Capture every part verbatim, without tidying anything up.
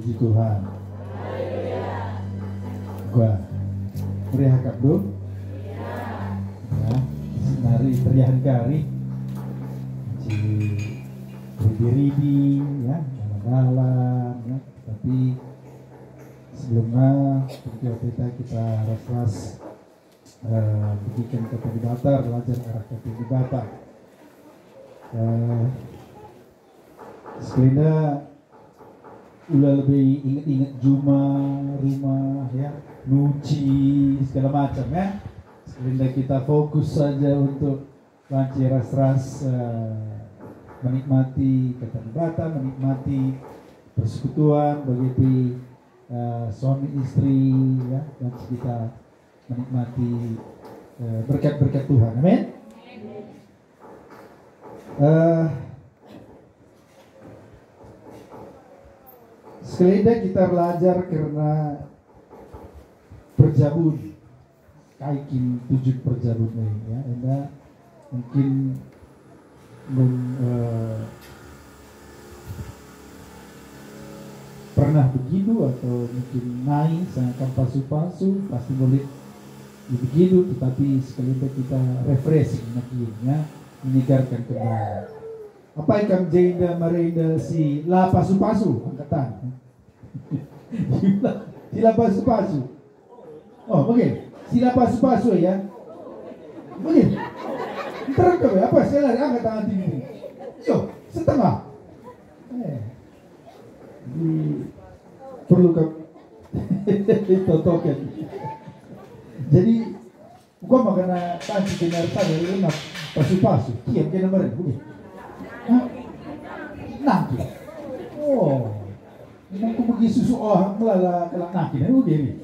Puji Tuhan. Wah, meriah kap dong? Ya, nari meriah kari. Si ridi-ridi, ya, dalan-dalan, ya. Tapi sebelumnya, mungkin kita, kita ras-ras, eh, bikin kata Dibata, belajar arah kata Dibata. Eh, Sekalenda ula lebe inget-inget juma, rumah, ya, nuci, segala macam, ya. Sekalenda kita fokus saja untuk banci ras-ras, eh, menikmati kata Dibata, menikmati persekutuan bagi, eh, suami istri, ya, banci kita menikmati, eh, berkat-berkat Tuhan. Amin. Eh, sekalenda kita belajar kerna perjabun. Kai kin tujuan perjabun e, ya, enda mungkin belum, eh, pernah begitu atau mungkin nai sanga kam pasu-pasu, pasti mulai begitu, tetapi sekalenda kita refreshing, makin, ya, menyegarkan kembali. Apai kam jenda marenda si la pasu-pasu? Angkat tangan. Si la pasu-pasu. Oh, oke. Si la pasu-pasu, ya. Oke. Ntar apa, apa sekali lagi angkat tangan tinggi. Yo, setengah. Eh. Di, perlu ke totoken. Jadi, gua makana tadi dengar tadi enak pasu-pasu. Kiam kena meren, oke. Hah? Nangkih. Oh. Memang ku bagi susu oh melala kelak nangkih, oke ni.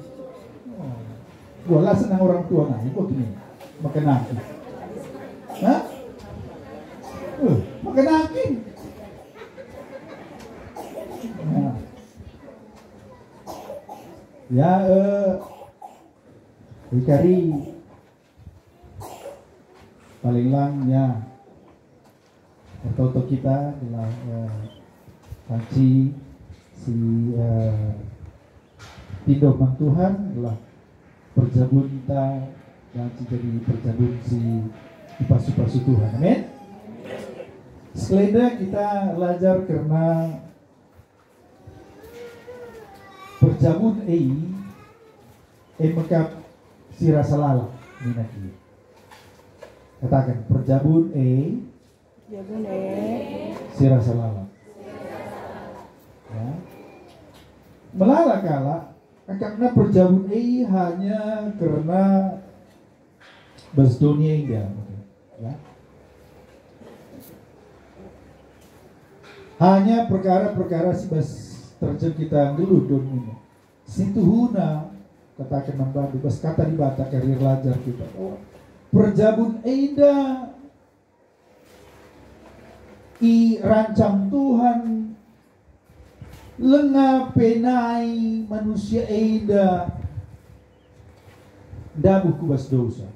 Oh. Gua lah senang orang tua nangkih, gua kini. Makan nangkih. Hah? Uh, makan nangkih. Nah. Ya, eh, ikari paling lang, ya, ertoto kita gelah, eh, banci si, eh, pindo man Tuhan gelah perjabunta banci jadi perjabun si dipasu-pasu Tuhan. Amin. Sekalenda kita belajar kerna perjabun e, e mekap si rasa lalap, nina ia. Kataken, perjabun e. Perjabun e. Si rasa lalap. Ya. Melala kalak, akapna perjabun e hanya kerna bas doni enda, ya. Hanya perkara-perkara si bas terjeng kita nggeluh doni enda. Situhuna, kataken man bandu, bas kata Dibata kari erlajar kita bahwa perjabun enda irancang Tuhan, langa pe nai manusia enda ndabuh ku bas dosa.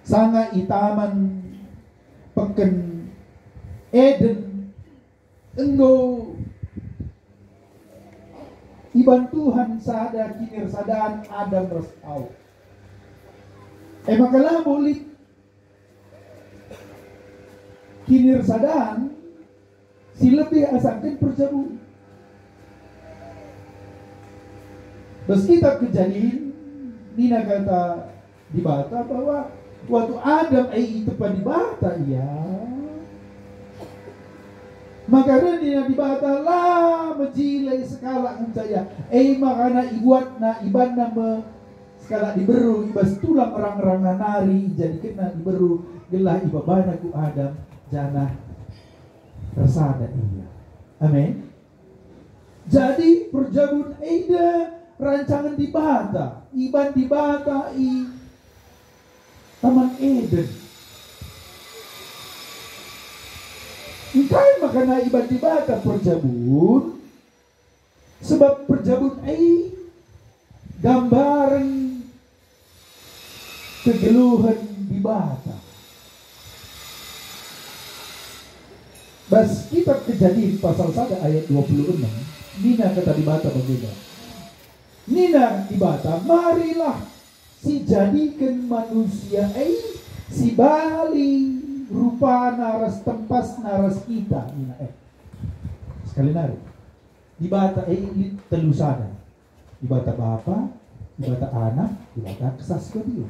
Sanga i taman peken Eden enggo iban Tuhan sada kinirsadan Adam ras Hawa. E maka labo lit kinirsadan si lebih asangken perjabun. Bas kitab Kejadin nina kata Dibata bahwa waktu Adam e itepa Dibata ia, maka reh nina Dibata la mejile sekalak ngenca ia. E makana ibuatna, ibanna me sekalak diberu i bas tulang rang-rangna nari, ijadikenna diberu gelah ibabana ku Adam, janah ersada ia. Amin. Jadi perjabun enda rancangen Dibata, iban Dibata i Taman Eden. Engkai makana iban Dibata perjabun? Sebab perjabun e gambaren kegeluhen Dibata. Bas kitab Kejadin pasal sada ayat dua puluh enam, nina kata Dibata bagenda. Nina Dibata, "Marilah sijadiken manusia e sibali rupana ras tempasna ras kita," nina e. Sekali nari, Dibata e lit telu sada. Dibata Bapa, Dibata Anak, Dibata Kesah Si Badia.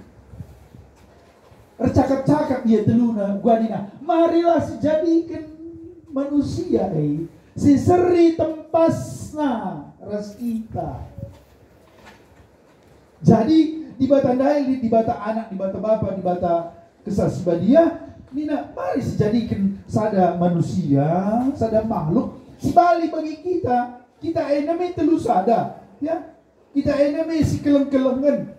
Ercakap-cakap ia teluna, uga nina, "Marilah sijadiken manusia e, si seri tempasna ras kita." Jadi, Dibata ndai lit, Dibata Anak, Dibata Bapa, Dibata Kesah Si Badia, nina, "Mari sijadiken sada manusia, sada makhluk, sibali bagi kita." Kita enda me telu sada, ya. Kita enda me sikeleng-kelengen.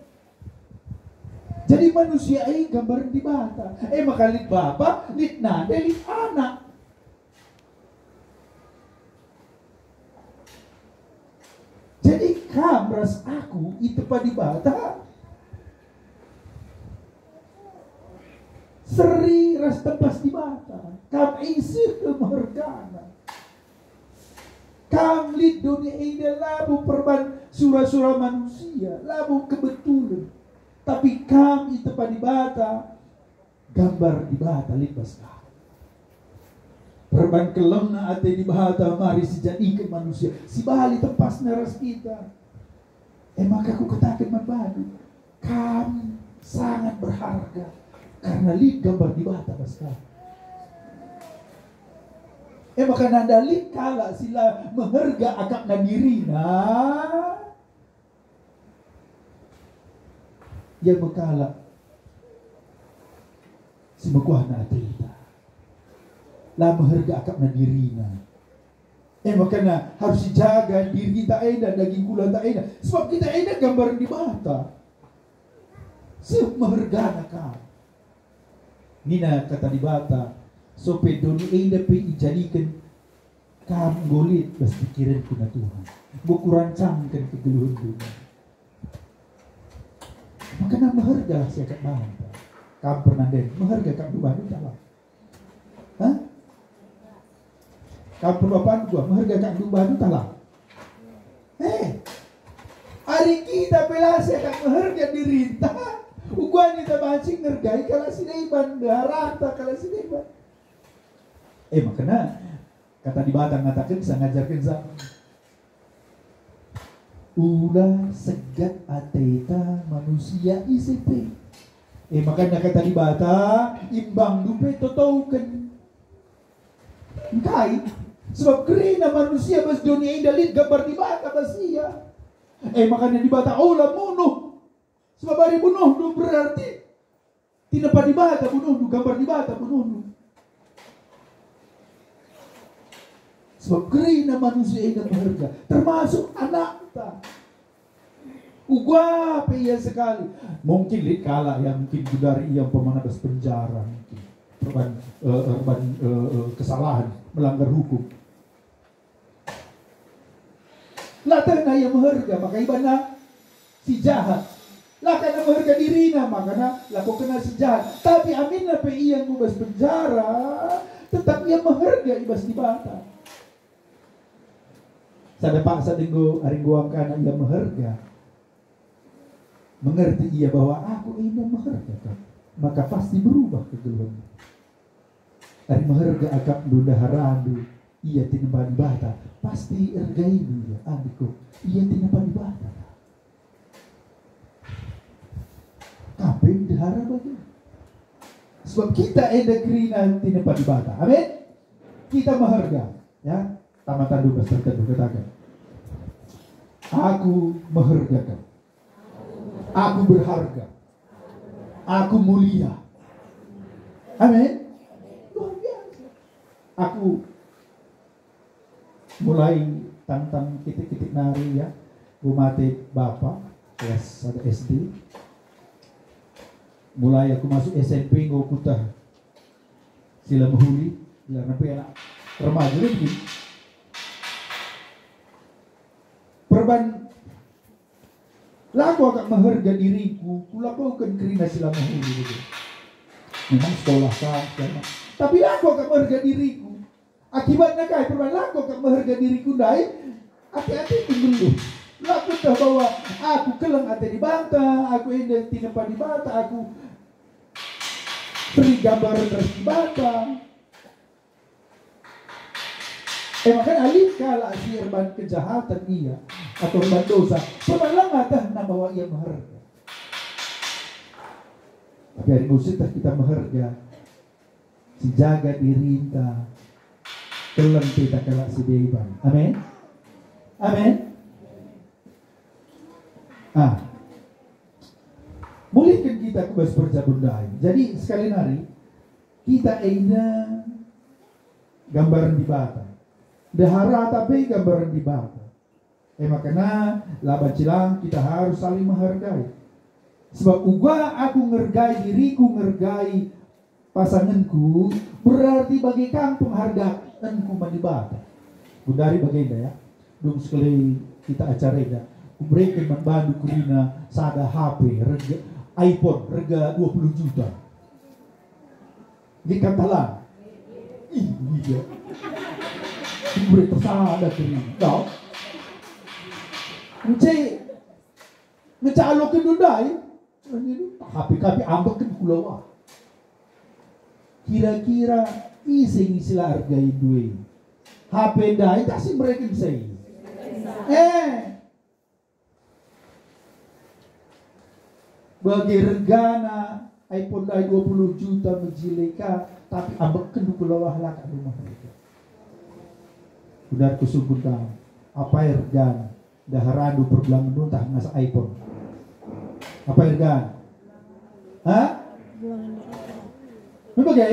Jadi manusia e gambar Dibata. E maka lit Bapa, lit Nande, lit Anak. Jadi kam ras aku itepa Dibata. Seri ras tempas Dibata. Kam ise mehergana. Kam lit doni enda labo perban sura-sura manusia, labo kebetulen. Tapi kam itepa Dibata, gambar Dibata lit bas kam. Perban kelengna ate Dibata mari sijadiken manusia, sibali tempasna ras kita. E maka kukataken man bandu, kam sangat berharga, karena lit gambar Dibata bas kam. E maka nanda lit kalak si la meherga akapna dirina, ia me kalak si mekuahna ateta, la meherga akapna dirina. E makana harus sijaga diri kita enda, daging kulanta enda, sebab kita enda gambaran Dibata. Seh mehergana kam. Nina kata Dibata, "Sope doni enda pe ijadiken, kam enggo lit bas pikirenku na Tuhan. Enggo kurancangken kegeluhenndu." Makana mehergalah siakap banta. Kam pernah nden, meherga kap dubandu tah la? Hah? Kam perbapan gua, meherga kap dubandu tah la? Eh, ari kita pe la siakap meherga dirinta, uga kita banci ngergai kalak si deban, ndeharanta kalak si deban. Eh, makana kata Dibata ngatakenca, ngajarkenca, "Ula segat ateta manusia ise pe." Eh, makana kata Dibata, "Imbangndu pe totoken." Engkai? Sebab kerina manusia bas doni enda lit gambar Dibata bas ia. Eh, makana Dibata, "Ola munuh." Sebab ari bunuhndu berarti tinepa Dibata bunuhndu, gambar Dibata bunuhndu. Sebab kerina manusia enda meherga, termasuk anakta. Uga pe ia sekali. Mungkin lit kalak ya, mungkin genduari ia umpamana bas penjara, mungkin erban, eh, erban, eh, eh, kesalahan, melanggar hukum. La tehna ia meherga, maka ibanna si jahat. La kena meherga dirina, makana lako kena si jahat. Tapi aminna pe ia enggo bas penjara, tetap ia meherga i bas Dibata. Sada paksa denggo, ari enggo angkana ia meherga, mengerti ia bahwa aku enda meherga kap, maka pasti berubah kegeluhenna. Ari meherga akapndu, ndeharandu, ia tinepa Dibata, pasti ergaindu ia, "Andiko, ia tinepa Dibata." Kam pe ndehara bage. Sebab kita enda kerina tinepa Dibata. Amin. Kita meherga, ya. Tama tandu bas tandu, kataken, "Aku meherga kap. Aku berharga. Aku mulia." Amin. Luar biasa. Aku mulai tang-tang kitik-kitik nari, ya, ku mate bapa, kelas sada S D. Mulai aku masuk S M P enggo kutah si la mehuli, gelarna pe anak remaja, ya, begini. Perban lako akap meherga diriku, kulakoken kerina si la mehuli, gitu. Memang sekolah kah, segala macam. Tapi lako akap meherga diriku. Akibatna kai? Perbahan lako kap meherga diriku ndai, ate-ateku nggeluh. La kueteh bahwa aku keleng ate Dibata, aku enda tinepa Dibata, aku sering gambaren ras Dibata. E maka lit kalak si erban kejahaten ia, atau erban dosa, perbahan la atehna bahwa ia meherga. Tapi adi enggo sieteh kita meherga, sijaga dirinta, keleng pe kita kalak si deban. Amin. Amin. Ah. Mulihken kita ku bas perjabu ndai. Jadi sekali nari, kita enda gambaren Dibata. Ndeharata pe gambaren Dibata. E maka la banci lang kita harus saling menghargai. Sebab uga aku ngergai diriku, ngergai pasangenku, berarti bage kam penghargaanku man Dibata. Gundari bagenda ya. Dung sekali kita acara enda, kubereken man bandu kerina sada H P rega, iPhone rega dua puluh juta. Nggit kan talang? Ih, iya. Kubere tersada keri. Dok. Ence ngecaloken ndai. H P-K P ambekken kulawa. Kira-kira ise nge si la ergaindu e? H P ndai tah si mereken sei? Eh. Bage regana iPhone ndai dua puluh juta mejile ka, tapi ambekken kulawa la ka rumah mereka. Benar kusungkun kam, apai regana daharandu perbulangen ntah ngasa iPhone? Apai regana? Ha? Memang bage?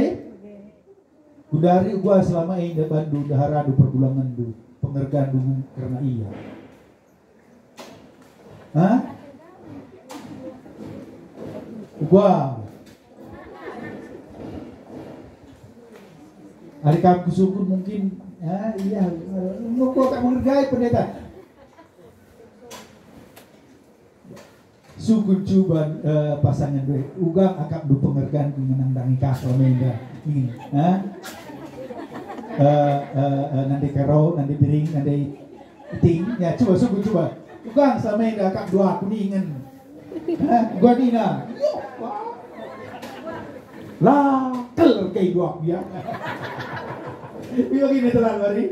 Gundari uga selama enda bandu daharandu pergulangenndu, pengerganndu kerna ia. Ha? Uga. Ari kam kusungkun mungkin, ya, iya, enggo kuakap mengergai pendeta. Sungkun cuba, eh, pasangen be, uga akapndu pengerganndu ngenandangi kasal menda. Ini, ha? Eh, eh, eh, nande karo, nande biring, nande ting. Ya, cuba, sungkun cuba. Uga selama enda akapndu aku ningen. Ha? Uga nina. Yo, wah. La, kel kei dua aku ya. Iya gini telan mari.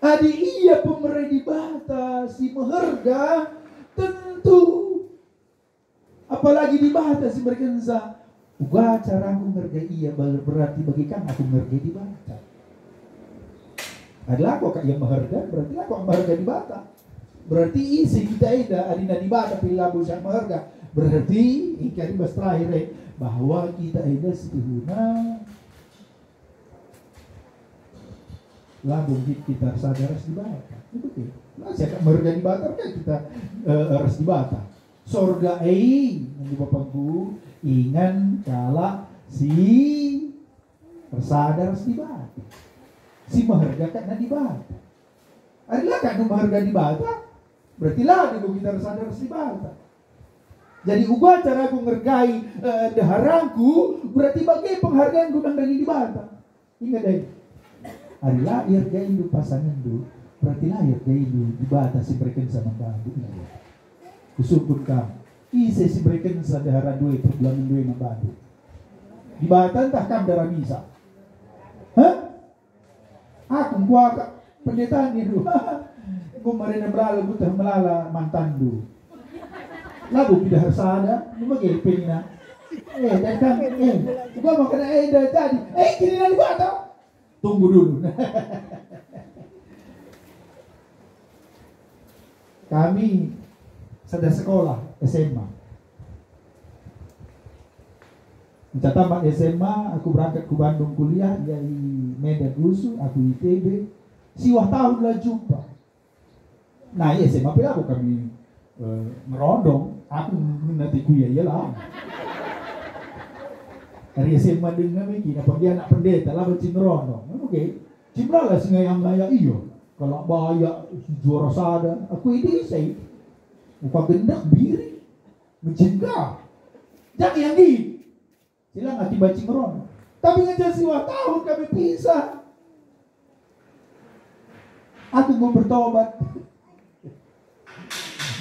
Adi ia pemere Dibata si meherga, tentu apalagi Dibata si merekenca. Uga caraku ngergai ia, ber-, berarti bage kam aku ngergai Dibata. Adi lako kak ia meherga, berarti lako meherga Dibata. Berarti ise kita enda, adina Dibata pe labo siak meherga. Berarti, ingkah di bas terakhir, eh, bahwa kita enda setuhuna labo nggit kita ersada ras Dibata. Itu ke. Lah, siakap meherga Dibata, kan kita, eh, ras Dibata. Sorga e, nunggu bapangku, ingan kalak si ersada ras Dibata. Si meherga kak na Dibata. Adi la kak meherga Dibata, berarti la dabo kita ersada ras Dibata. Jadi uga caraku ngergai, eh, deharangku, berarti bage penghargaanku nandangi Dibata. Inget deh, adi la iargaindu pasangenndu, berarti la iargaindu Dibata si berekenca man bandu. Inget deh. Kusungkun kam, ise si berekenca deharanndu e, perbulangen e man bandu? Dibata ntah kam daramisa? Hah? Aku kuakap pendeta nindu. Enggo marina melala, buteh melala mantanndu. Labo pidah ersada, bage pe nina. Eh, dan kami, eh, uga maka na enda jadi. Eh, kini nani bata. Tunggu dulu. Kami sada sekolah S M A. Nca tamat S M A, aku berangkat ku Bandung kuliah, ia i Medan Rusu, aku i I T B. Siwah tahun la jumpa. Nah, i S M A pe labo kami, eh, ngerondong, aku ngena tiku ia, ia la. Ari S M A denga me kina, pagi anak pendeta la banci ngerondong. Oke. Cimlala si ngayang-ngayang ia. Kalak bayak, si juara sada. Aku ide sai. Muka gendek, biring. Mejengka. Jangan yang di. Silang ate banci merono. Tapi ngenca siwah tahun kami pisah. Aku enggo bertobat.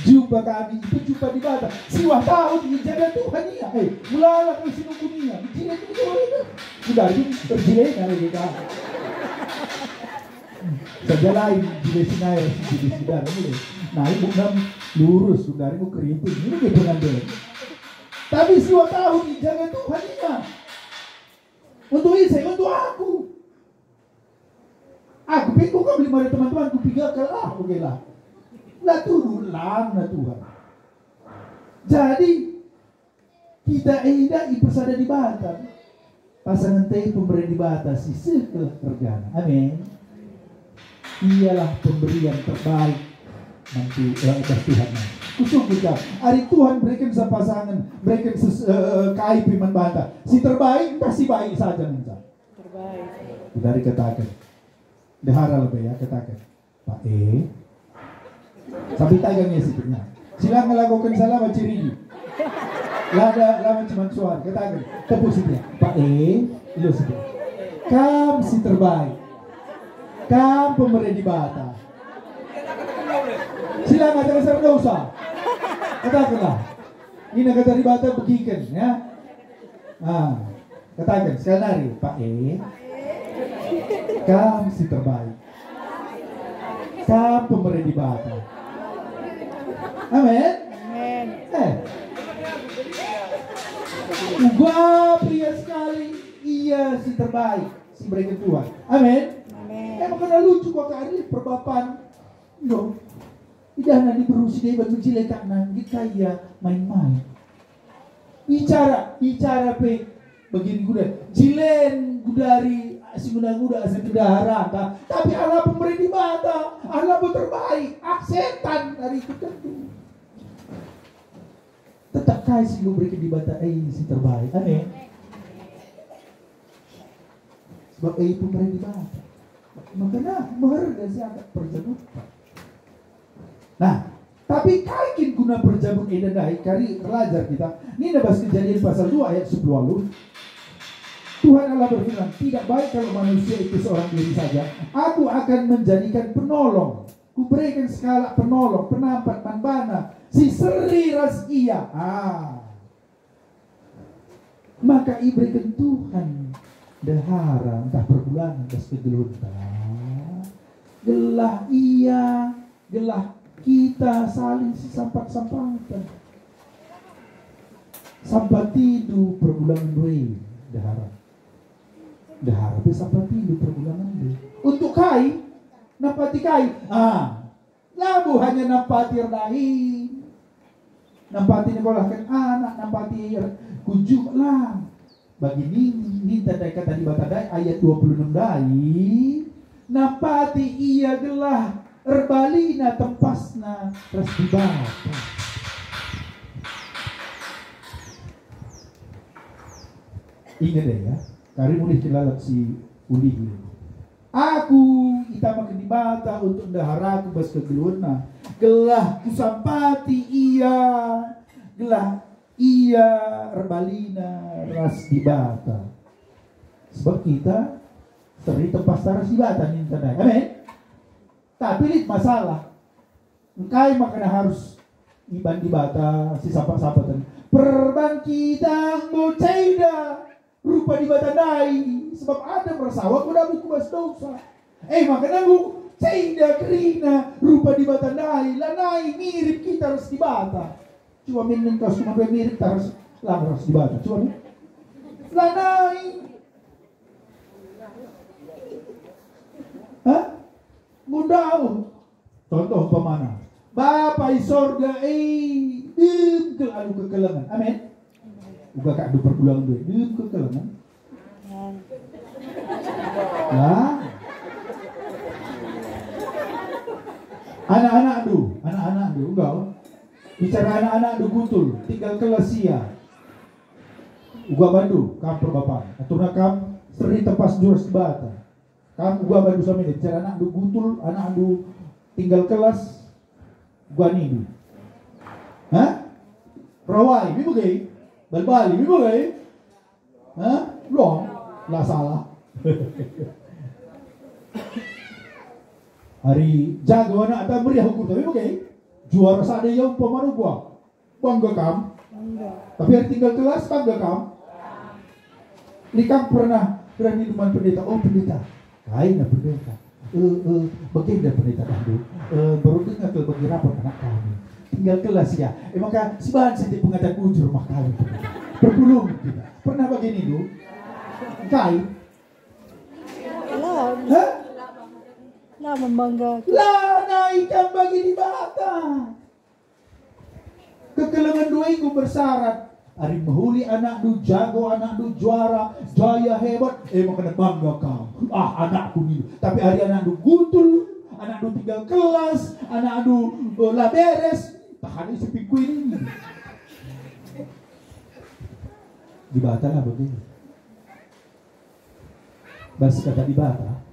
Jumpa kami, ipejumpa Dibata. Siwah tahun ijaga Tuhan ia. Eh, ulala kau si nungkun ia. Jile itu orang itu. Sudah itu, erjilena lagi kau. Saja lain, jile Sinai, jile Sidar, jile. Nah, ibu enam lurus, sudah itu keriting. Ini dia pengantin. Tapi siwah tahun ijaga Tuhan ia. Untuk ise? Untuk aku. Aku pe enggo beli mari teman-teman, kupiga kal ah, oke lah. La tudu lang na Tuhan. Jadi, kita enda ipersada Dibata. Pasangen ate pemere Dibata si seh kelah kerjana. Amin. Ialah pemberian terbaik nanti, eh, atas Tuhan. Kusungkun kal, ari Tuhan bereken sa pasangen, bereken ses-, eh, eh, kai pe man banta. Si terbaik, entah si baik saja minta. Terbaik. Dari katakan. Dehara lebe ya, katakan. Pak E. Sambil tagang ya sikitnya. Silang ngelakukan salah macam ini. Lada lawan cuman suara, katakan. Tepuk sikitnya. Pak E, lu sikit. Kam si terbaik. Kam pemere Dibata. Silang aja besar dosa. Katakanlah. Ini kata Dibata begiken, ya. Ah, katakan sekali nari, Pak E. Kam si terbaik. Kam pemere Dibata. Amin. Amin. Eh. Uga pria sekali, ia si terbaik, si bereken Tuhan. Amin. Amin. Emang kena lucu kok kari perbapan. Yo. Idahna diberu si deban menjilekakna, nggit ka ia main-main. Bicara, bicara pe begini guda, jilen gudari si nguda-nguda asa bendahara ka, tapi Allah pemere Dibata, Allah pe terbaik, ah, setan dari itu tentu. Tetap kai si enggo bereken Dibata, eh, si terbaik. Amin. Sebab, eh, pemere Dibata. Makanya meherga si angkat perjamuan. Nah, tapi kai kin guna perjamun enda ndai kari erlajar kita? Nina bas Kejadian pasal dua ayat sepuluh waluh, Tuhan Allah berfirman, "Tidak baik kalau manusia itu seorang diri saja. Aku akan menjadikan penolong. Kubereken sekalak penolong, penampat man bana, si seri ras ia." Ah. Maka ibereken Tuhan ndehara ntah perbulangen bas kegeluhenta, gelah ia, gelah kita saling sisampat-sampaten. Sampatindu perbulangen ndai ndehara. Ndehara pe sampatindu perbulangen ndai. Untuk kai? Nampati kai? Ah, Labo hanya nampati erdahin, nampati nikolahken anak, nampati er-, kujuh lang. Bagi nini, ninta ndai kata Dibata ndai ayat dua puluh enam ndai, nampati ia gelah erbalina tempasna ras Dibata. Inget deh ya, kari mulih ke lalap si ulih. Aku itamaken Dibata untuk ndeharaku bas kegeluhenna, gelah kusampati ia, gelah ia erbalina ras Dibata. Sebab kita seri tempas ras Dibata ninta ndai. Amin. Tapi lit masalah. Engkai makana harus iban Dibata sisampat-sampaten? Perban kita enggo ceda rupa Dibata ndai, sebab Adam ras Hawa enggo ndabuh ku bas dosa. Eh, makana enggo ceda kerina rupa Dibata ndai, lanai mirip kita ras Dibata. Cuba min ning kau semua mirip ta ras, lang ras Dibata. Cuba min. Lanai. Hah? Enggo ndauh. Contoh umpamana, Bapa i sorga e, dem kal alu kekelengen. Amin. Uga kak du perbulangen dua, dem kekelengen. Lah. Anak-anakndu, anak-anakndu, enggak. Bicara anak-anakndu gutul, tinggal kelas ia. Uga bandu, kam perbapan. Aturna kam seri tempas juras Dibata. Kam uga bandu samina, bicara anakndu gutul, anakndu tinggal kelas, uga nindu. Hah? Rawai, mi bage? Balbali, mi bage? Hah? Long? La salah. Ari jago anakta meriah ukur, tapi bage. Juara sada ia umpama rubah. Bangga kam? Bangga. Tapi ari tinggal kelas, bangga kam? Lit kam pernah berani man pendeta, "Oh, pendeta, kai na pendeta? Eh, eh, bagenda pendeta dahulu. Eh, baru denga kal bagi rapot anak kami. Tinggal kelas ya. Eh, maka sibahan siti pengajak bujur mah kami, pendeta. Perpulung kita." Pernah bage nindu? Kai? La. Hah? La membanggakan. Lanai kam bagi Dibata. Kekelengen dua enggo bersyarat. Ari mehuli anakndu, jago anakndu, juara, jaya hebat, eh, maka bangga kau. "Ah, anakku," nindu. Tapi ari anakndu gutul, anakndu tinggal kelas, anakndu, eh, la beres, tahan isi pikui ini. Dibata la bage. Bas kata Dibata,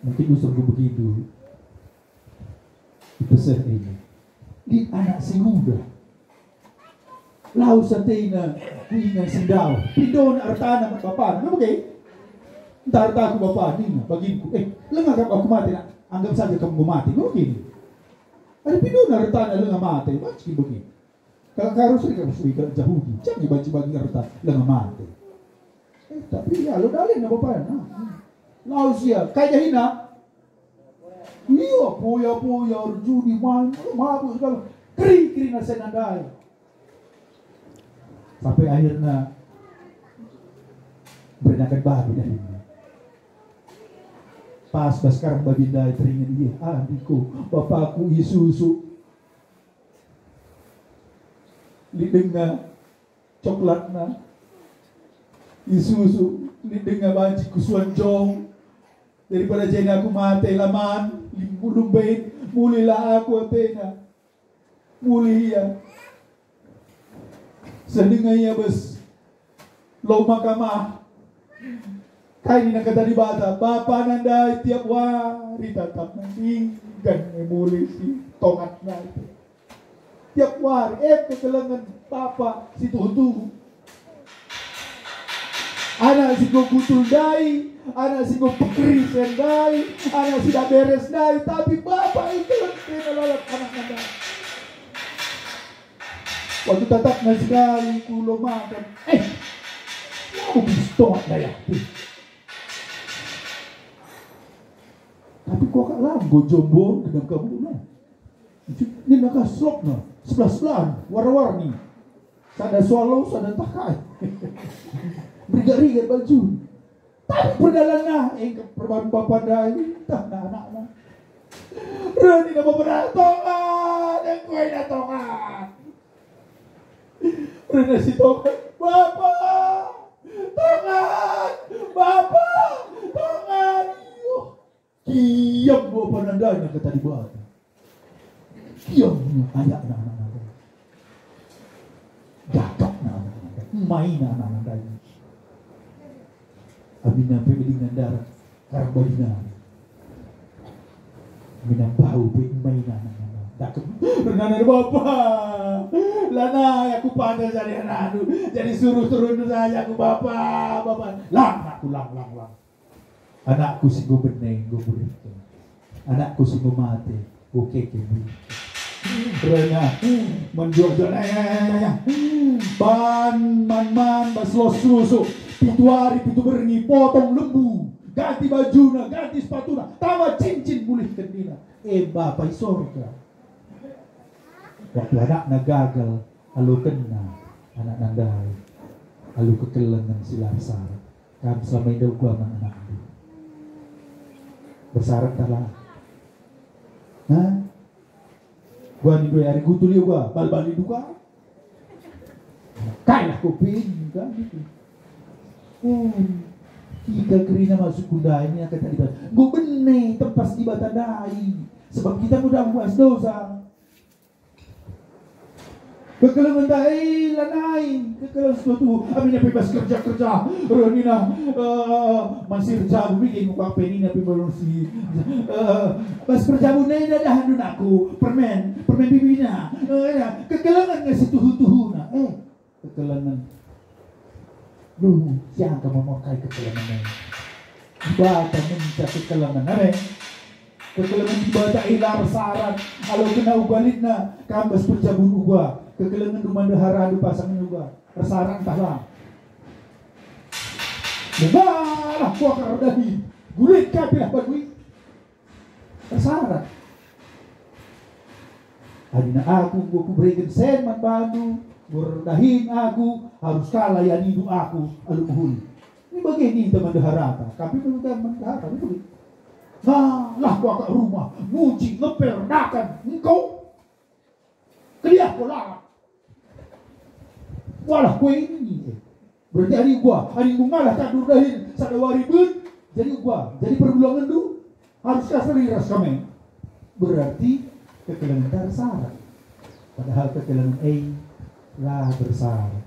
mungkin usung ku begitu. Ipeseh ini. Lit anak si nguda. Lawes atena ku ingan si ndauh. Pindona ertana man bapana. Kenapa ke? Ntah ertaku bapa nina baginku, "Eh, langa kap aku mate, nak. Anggap saja kamu enggo mate." Mungkin. Ada pindona ertana langa mate. Banci bagi. Kalau karu sering kamu suri kalak Jahudi. Jangan banci bagi erta langa mate. Eh, tapi ya, lo dalin bapana. Lawes ia. Kai dahina? Ia poya-poya, erjudi, main, mabuk segala. Keri-keri nasa nandai. Sampai akhirna berenakan babi dahina. Pas bas karang babi ndai teringet ia, "Adiko, bapaku isusu." Lit denga coklatna, isusu, lit denga banci kusuan jong. Daripada jenda aku mate la man, limbu lumben, mulilah aku atena. Mulih ia. Seh denga ia bas lau mahkamah. Kai nina kata Dibata, bapana ndai tiap wari tatapna, dinggan nge mulih si tongatna. Tiap wari, eh, kekelengen bapa si tuhu-tuhu. Anak si enggo gutul ndai, anak si enggo pekeri ndai, anak si la beres ndai, tapi bapa e keleng pe lalap anakna ndai. Waktu tatapna sekali ku lau mahkamah, eh, lau bis tongat ndai. Tapi kok la enggo jombo genam kamu, no? Nina ka selokna, sebelah-sebelahan, warna-warni. Sada swallow, sada ntah kai. Merigat-rigat baju. Tapi perdalanna, engkep perban bapa ndai, ntah na anakna. Reh nina bapa ndai, "Tongan, enggo ina tongan." Reh nina si tongan, "Bapa, tongan, bapa, tongan." Yuh. Kiam bapa ndai nina kata Dibata. Kiam ayakna anak-anak ndai. Dakapna anak-anak ndai. Maina anak-anak ndai. Aminna pe dengan darat karang babi nari. Aminna bau pe maina anak-anak ndai. Dakap, "Ernana bapa. Lanai aku pantas jadi anakndu. Jadi suruh-suruh saja aku, bapa, bapa. Lang aku, lang, lang, lang." Anakku si enggo bene, enggo bereken. Anakku si enggo mate, enggo keke bereken. Rena, menjuak-juak, ya, ya, ya, ya. Ban, man, man, bas los susu. Pitu hari, pitu berngi, potong lembu. Ganti bajuna, ganti sepatuna. Tama cincin, mulihken nina, "Eh, Bapa i sorga." Waktu anakna gagal, alokenna anakna ndai alu kekelengen si la ersarat. Kam selama indah uga man anakndu. Bersarat tah la? Hah? Uga nindu ari gutul ia uga, bal-bal nindu ka? Kailah kuping, kan gitu. Eh, kita kerina masuk ku ndai, nina kata Dibata. Enggo bene tempas Dibata ndai. Sebab kita mudah muas dosa. Kekelengen ndai lanai, kekelengen si tuhu-tuhu. Aminna pe bas kerja-kerja, reh nina, eh, man si erjabu bage enggo pe nina pe balon si, eh, bas perjabu nai dahndu nakku, permen, permen bibina. Eh, ya, kekelengen nge si tuhu-tuhuna. Eh, kekelengen. Lu, siangka mamorkai kekelengen e. Dibata ngenca kekelengen. Amin. Kekelengen Dibata e la ersarat. Alu kena uga litna, kam bas perjabun uga. Kekelengen rumah ndeharandu pasangen uga. Ersarat ntah la. Megalah kuakap erdahin. Gulit ka pe lah bandu i. Ersarat. Adina aku enggo kubereken sen man bandu, enggo erdahin aku, harus ka layanindu aku alu mehuli. Ini bage ninta man ndeharata, tapi bukan man ndehara, ini bage. Nah, lah kuakap rumah, muji, ngepel, ndakan, engkau. Keliah ko lalap. Walah, kue ini. Berarti ari uga, ari enggo ngalah tandu erdahin sada wari ben, jadi uga, jadi pergulangenndu harus kaseri ras kami. Berarti kekelengen ersarat. Padahal kekelengen e la bersarat.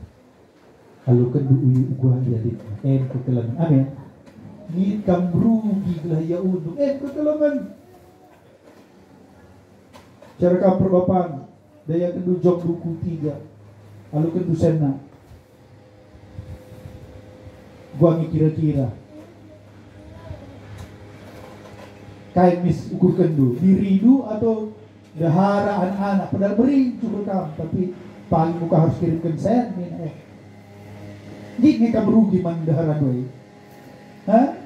Alu kendu uyu uga ia lit, em kekelengen. Amin. Nit kam rugi gelah ia untung, em kekelengen. Cara kam perbapan, dayakenndu jok duku tiga, alu kendu senna. Guangi kira-kira. Kai mis ukurkenndu, dirindu atau ndehara anak-anak, padahal merincu kam, tapi paling muka harus kirimken sen, nina e. Git nge kam rugi man ndeharandu e. Ha?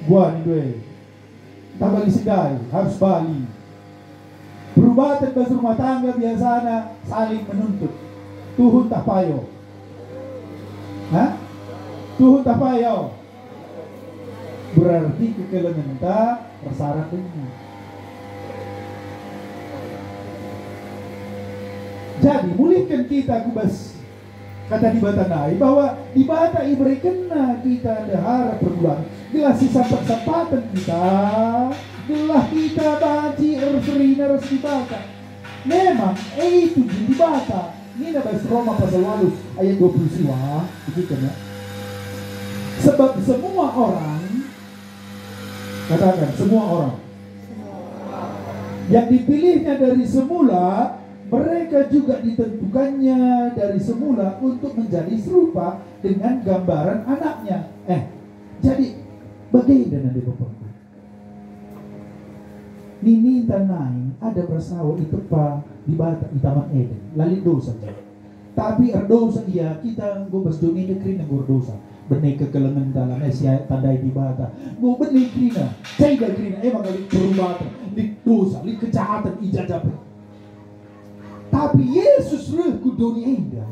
Guani due. Ntah bali si ndai, harus bali. Perubaten bas rumah tangga biasana saling menuntut. Tuhu ntah payo? Ha? Tuhu ntah payo? Berarti kekelengenta ersarat denga. Jadi, mulihken kita ku bas Kata Dibata ndai bahwa Dibata iberekenNa kita ndehara perbulan, gelah sisampat-sampaten kita, gelah kita banci erserina ras Dibata. Memang, e itu je Dibata. Nina bas Roma pasal walu ayat dua puluh siwa, begitu ya. Sebab semua orang, katakan, semua orang yang dipilihnya dari semula, mereka juga ditentukannya dari semula untuk menjadi serupa dengan gambaran anaknya. Eh, jadi bagenda nande bapangku. Nininta nai Adam ras Hawa itepa Dibata i Taman Eden, la lit dosa je. Tapi erdosa ia, kita enggo bas doni enda kerina enggo erdosa. Bene kekelengenta lanai si tandai Dibata. Enggo bene kerina, ceda kerina, e maka lit perubaten, lit dosa, lit kejahatan i jaja pe. Tapi Yesus reh ku doni enda.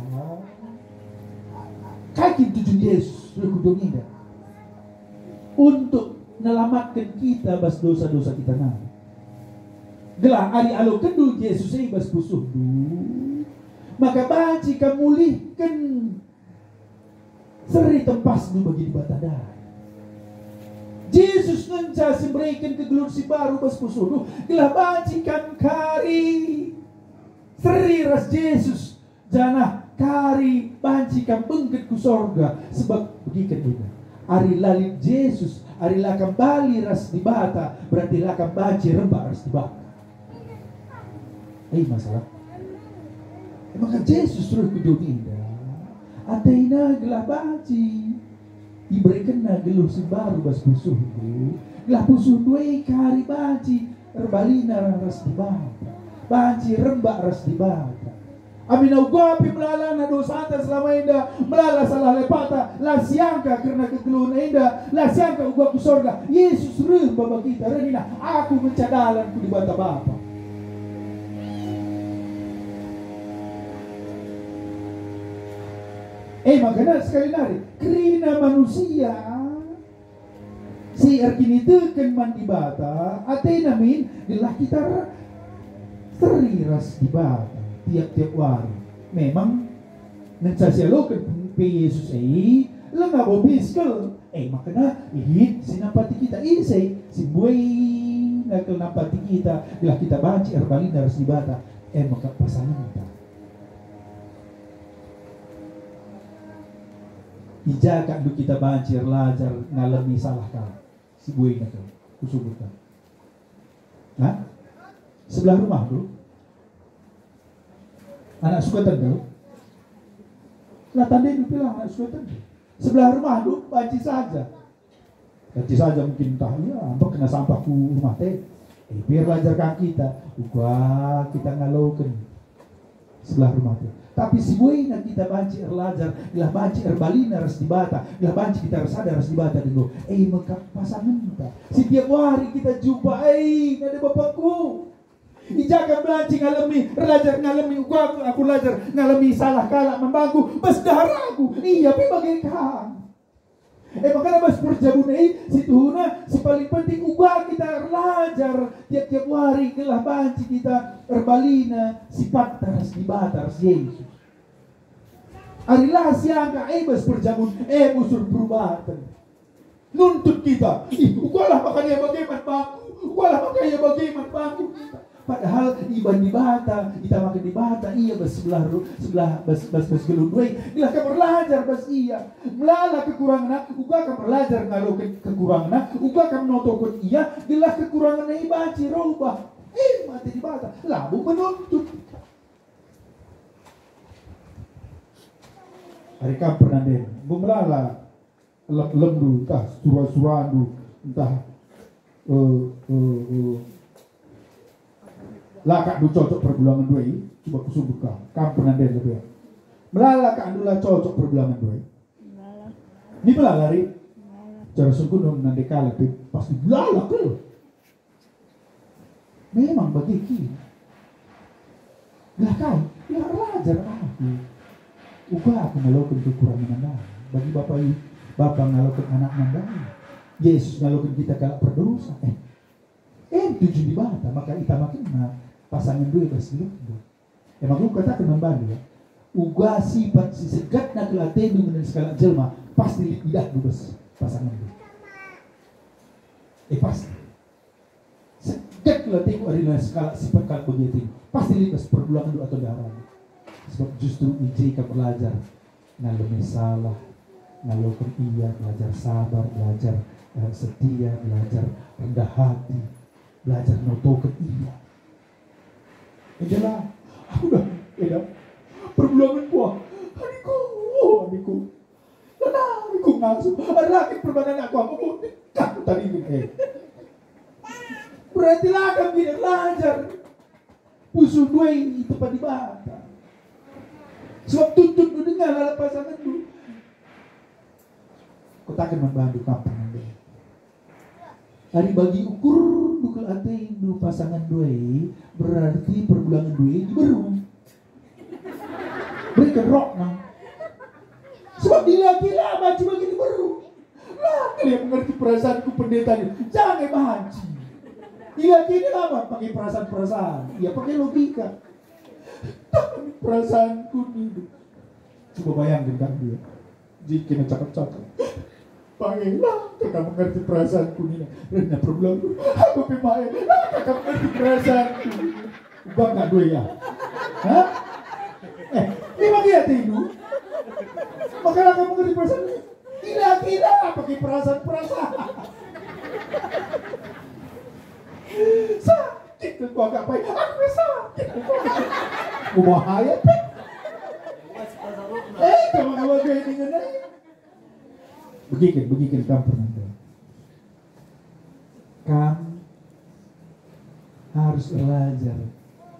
Kai kin tujuan Yesus reh ku doni enda? Untuk nelamatken kita bas dosa-dosa kita nari. Gelah adi alokenndu Jesus e bas pusuhndu, maka banci kam mulihken seri tempasndu bagi Dibata ndai. Jesus ngenca si mereken kegeluhen si mbaru bas pusuhndu, gelah banci kam kari seri ras Jesus. Janah kari banci kam bengket ku sorga, sebab begiken enda. Ari la lit Jesus, ari la kam bali ras Dibata, berarti la kam banci rembak ras Dibata. Eh, masalah. E maka Jesus reh ku doni enda, atena gelah banci iberekenNa geluh si mbaru bas pusuhndu, gelah pusuhndu e kari banci erbalina ras Dibata, banci rembak ras Dibata. Amin uga pe melalana dosanta selama enda, melala salah lepata, la siangka kerna kegeluhen enda, la siangka uga ku sorga. Yesus reh maba kita, reh nina, "Aku ngenca dalan ku Dibata Bapa." E maka sekali nari, kerina manusia si erkiniteken man Dibata, atena min gelah kita er-, seri ras Dibata tiap-tiap wari. Memang ngenca sialoken pe Jesus e, langa bo biskel. E maka lit si nampati kita, ise si mbuena kal nampati kita, gelah kita banci erbalina ras Dibata. E maka pasangenta. I ja kap ndu kita banci erlajar ngalemi salah kalak? Si buena kal kusungkun. Hah? Sebelah rumah tu? Anak sukaten tu? La tandandu pe lah anak sukaten tu. Sebelah rumahndu banci saja. Banci saja mungkin ntah ia, mbekna sampah ku rumah te. Eh, biar lajar ka kita. Uga kita ngaloken sebelah rumah te. Tapi si buena kita banci erlajar, gelah banci erbalina ras Dibata, gelah banci kita ersada ras Dibata denggo. Eh, mekap pasangenta. Setiap wari kita jumpa, eh, nade bapakku. I ja kam banci ngalemi, erlajar ngalemi, uga aku, aku lajar ngalemi salah kalak man bangku, bas ndeharaku, ia pe bage ka. E maka bas perjabun e, situhuna si paling penting uga kita erlajar tiap-tiap wari gelah banci kita erbalina sipatta ras Dibata ras Jesus. Ari la siangka e bas perjabun e busur perubaten. Nuntut kita, "Ih, ugalah maka ia bage man bangku, ugalah maka ia bage man bangku." Padahal iban Dibata, itamaken Dibata ia bas sebelah ru-, sebelah bas, bas, bas geluh ndai, gelah kam erlajar bas ia. Melala kekurangenna, uga kam erlajar ngaloken kekurangenna, uga kam notoken ia, gelah kekurangenna e banci robah. E mate Dibata, labo menuntut. Ari kam pernah den, enggo melala lem-lemndu, ntah sura-surandu, ntah, eh, eh, eh, la kakndu cocok perbulangen ndai, coba kusungkun kam, kam pernah den lebe. Melala kakndu la cocok perbulangen ndai. Melala. Ni melala, Ri? Melala. Cara sungkun nande kalak pe pasti melala kal. Memang bage kin. Lah kai, lah erlajar aku. Uga aku ngaloken kekurangen ndai. Bagi bapa i, bapa ngaloken anak ndai. Yesus ngaloken kita kalak perdosa. Eh, eh, tuju Dibata, maka itamakenna pasangen ndai bas geluhndu. E maka kukataken man bandu, ya. Uga sipat si segetna kal atendu ngena sekalak jelma, pasti lit idahndu bas pasangenndu. E, pasti. Seget kal atendu arina sekalak sipat kalak bagi atendu, pasti lit bas perbulangendu atau ndarandu. Sebab justru i je kam belajar ngalemi salah, ngaloken ia, belajar sabar, belajar, eh, setia, belajar rendah hati, belajar notoken ia. Enda la, aku dah, enda. Perbulangen kuah. Adikku, adikku. Lana, adikku ngasup. Ada lagi perbanan aku, aku mau nikah tadi ini. Eh. Berarti lah kami belajar. Pusuh ndai i tempat Dibata. Sebab tuntutndu denga lalap pasangenndu. Kutaken man bandu kam pernah. Ari bagi ukurndu kal atendu pasangan ndai, berarti perbulangen ndai diberu. Berikan rokna. Sebab dilaki la banci bagi diberu. La kal ia mengerti perasaanku pendeta ni, jangan banci. Dilaki ini la pakai perasaan-perasaan, ia pakai logika. Tapi perasaanku ni. Coba bayangkan kan dia. Jika cakap-cakap. Pangelah, kena mengerti perasaanku nina. Rena problem. Aku pe main. Kena mengerti perasaanku. Bangga dua ya. Hah? Eh, ini bagi atendu. Maka kamu mengerti perasaan. Gila-gila, pakai perasaan-perasaan. Sakit ke gua gak baik. Aku sakit. Bahaya, pe. Eh, kamu gak baik ini, ngene. Begiken, begiken kam pernah. Kam harus belajar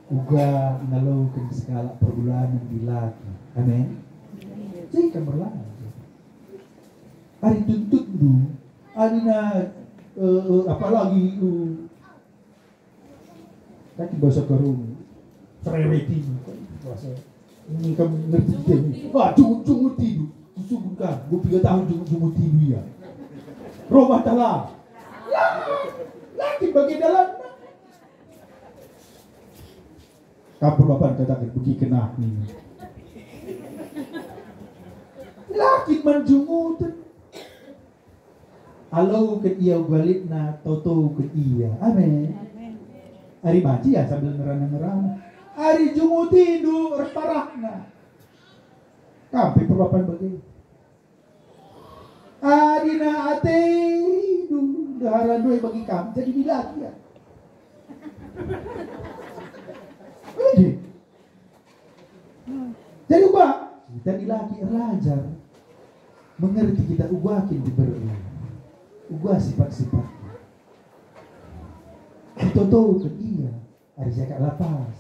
uga ngaloken sekalak perbulangen dilaki. Amin. Jadi kam belajar. Ari tuntutndu, ari na, eh, eh, apalagi, eh, Kan bahasa Karung, cerewet ini, bahasa ini kamu ngerti kita ini. Wah, jungut-jungut tidu. Kusungkun kan, gue tiga tahun jungut-jungut tidu ya. Robah tala. Laki bagi dalan. Kapur bapan katakan, "Begi kena ini." Laki man junguten. Aloken ia uga litna, totoken ia. Amin. Amin. Ari banci ya sambil ngerana-ngerana. Ari jungutindu erparahna. Kam pe perbapan bage. Adina atendu, ndeharandu e bagi kam, jadi dilaki ya. Ide. Jadi uga, kita dilaki erlajar. Mengerti kita uga kin diberu, uga sifat-sifatna. Itotoken ia, ari siakap la pas.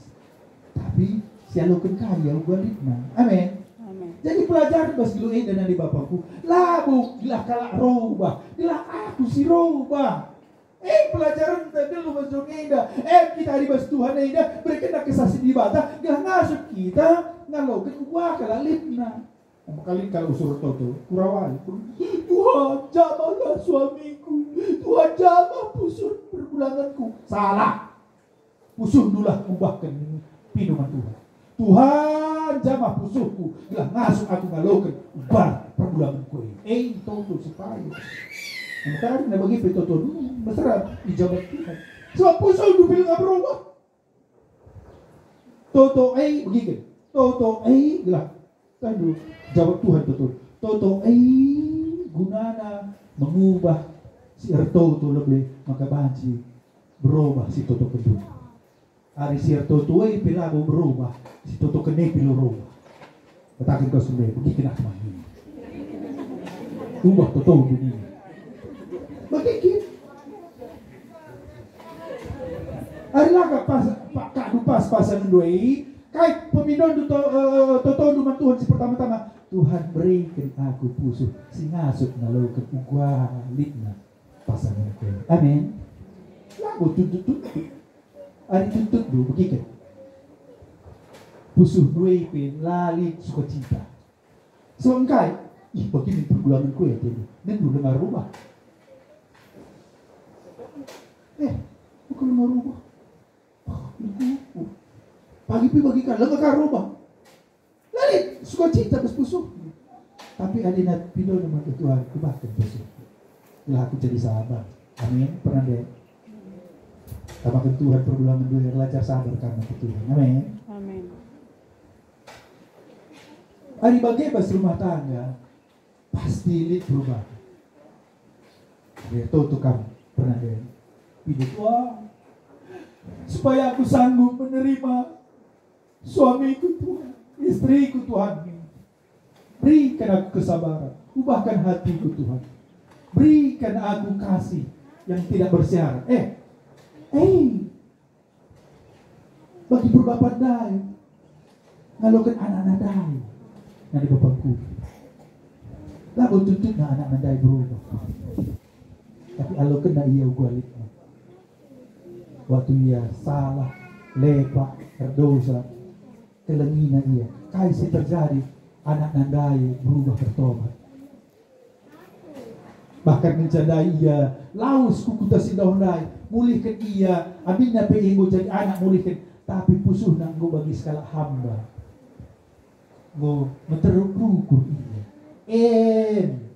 Tapi sialoken ka ia uga litna. Amin. Amin. Jadi pelajari bas geluh enda nande bapangku. Labo gelah kalak robah, gelah aku si robah. Eh, pelajarenta geluh bas doni enda. Eh, kita ari bas Tuhan enda, bereken kesah si Dibata, gelah ngasup kita ngaloken uga kalak litna. Empat kali kalau usur toto, kurawai. Tuhan, jamahlah suamiku. Tuhan, jamah pusuh perbulanganku. Salah. Pusuhndulah ngubahken pindo man Tuhan. Tuhan, jamah pusuhku, gelah ngasup aku ngaloken uga perbulanganku e. Eh, toto si payo. Empat kali na bagi pe toto dulu, mesera, ijabah Tuhan. Sebab pusuhndu pe langa berubah. Toto e, begiken. Toto e, gelah. Tandu, jabap Tuhan toto. Toto e gunana mengubah si ertoto lebe maka banci berubah si toto kedua. Ari si ertoto e pe labo berubah, si toto kene pe lo berubah. Kataken kau sendiri, begiken aku mah ini. Ubah toto dunia. Begiken. Ari la ka pas, pa-, kadu pas pasangen dua i, kai pemindondu to-, eh, totondu man Tuhan si pertama-tama, "Tuhan, beriken aku pusuh si ngasup ngaloken uga litna pasangenku." Amin. Labo tuntut-tuntut. Ari tuntutndu, begiken. Pusuh dua i pe la lit sukacita. So engkai? Ih, bagi min perbulanganku e, atendu. Nendu denga rubah. Eh, bukan denga rubah. Oh, nunggu. Pagi pe bagi ka, lenga ka rubah. La lit sukacita bas pusuh. Tapi adi na pindo man Tuhan, kubahken pusuh. Gelah aku jadi sabar. Amin. Pernah deh. Tamaken Tuhan perbulangan dua, belajar sabar karena Tuhan. Amin. Amin. Ari bage bas rumah tangga, pasti lit perubahan. Ya, tuh, tuh kam pernah ya. Hidup, wah, supaya aku sanggup menerima suamiku, Tuhan, istriku, Tuhan. Berikan aku kesabaran, ubahkan hatiku, Tuhan. Berikan aku kasih yang tidak bersyarat. Eh, eh, bagi berbapa ndai, ngaloken anakna ndai, nande bapangku. Labo tuntutna anakna ndai berubah. Tapi alokenna ia uga lit. Waktu ia salah, lepak, erdosa, kelengina ia. Kai si terjadi? Anakna ndai berubah, bertobat. Bahkan ngenca ndai ia lawes ku kuta si ndauh ndai, mulihken ia, aminna pe enggo jadi anak mulihken, tapi pusuhna enggo bagi sekalak hamba. Enggo meteruk rukur ia. En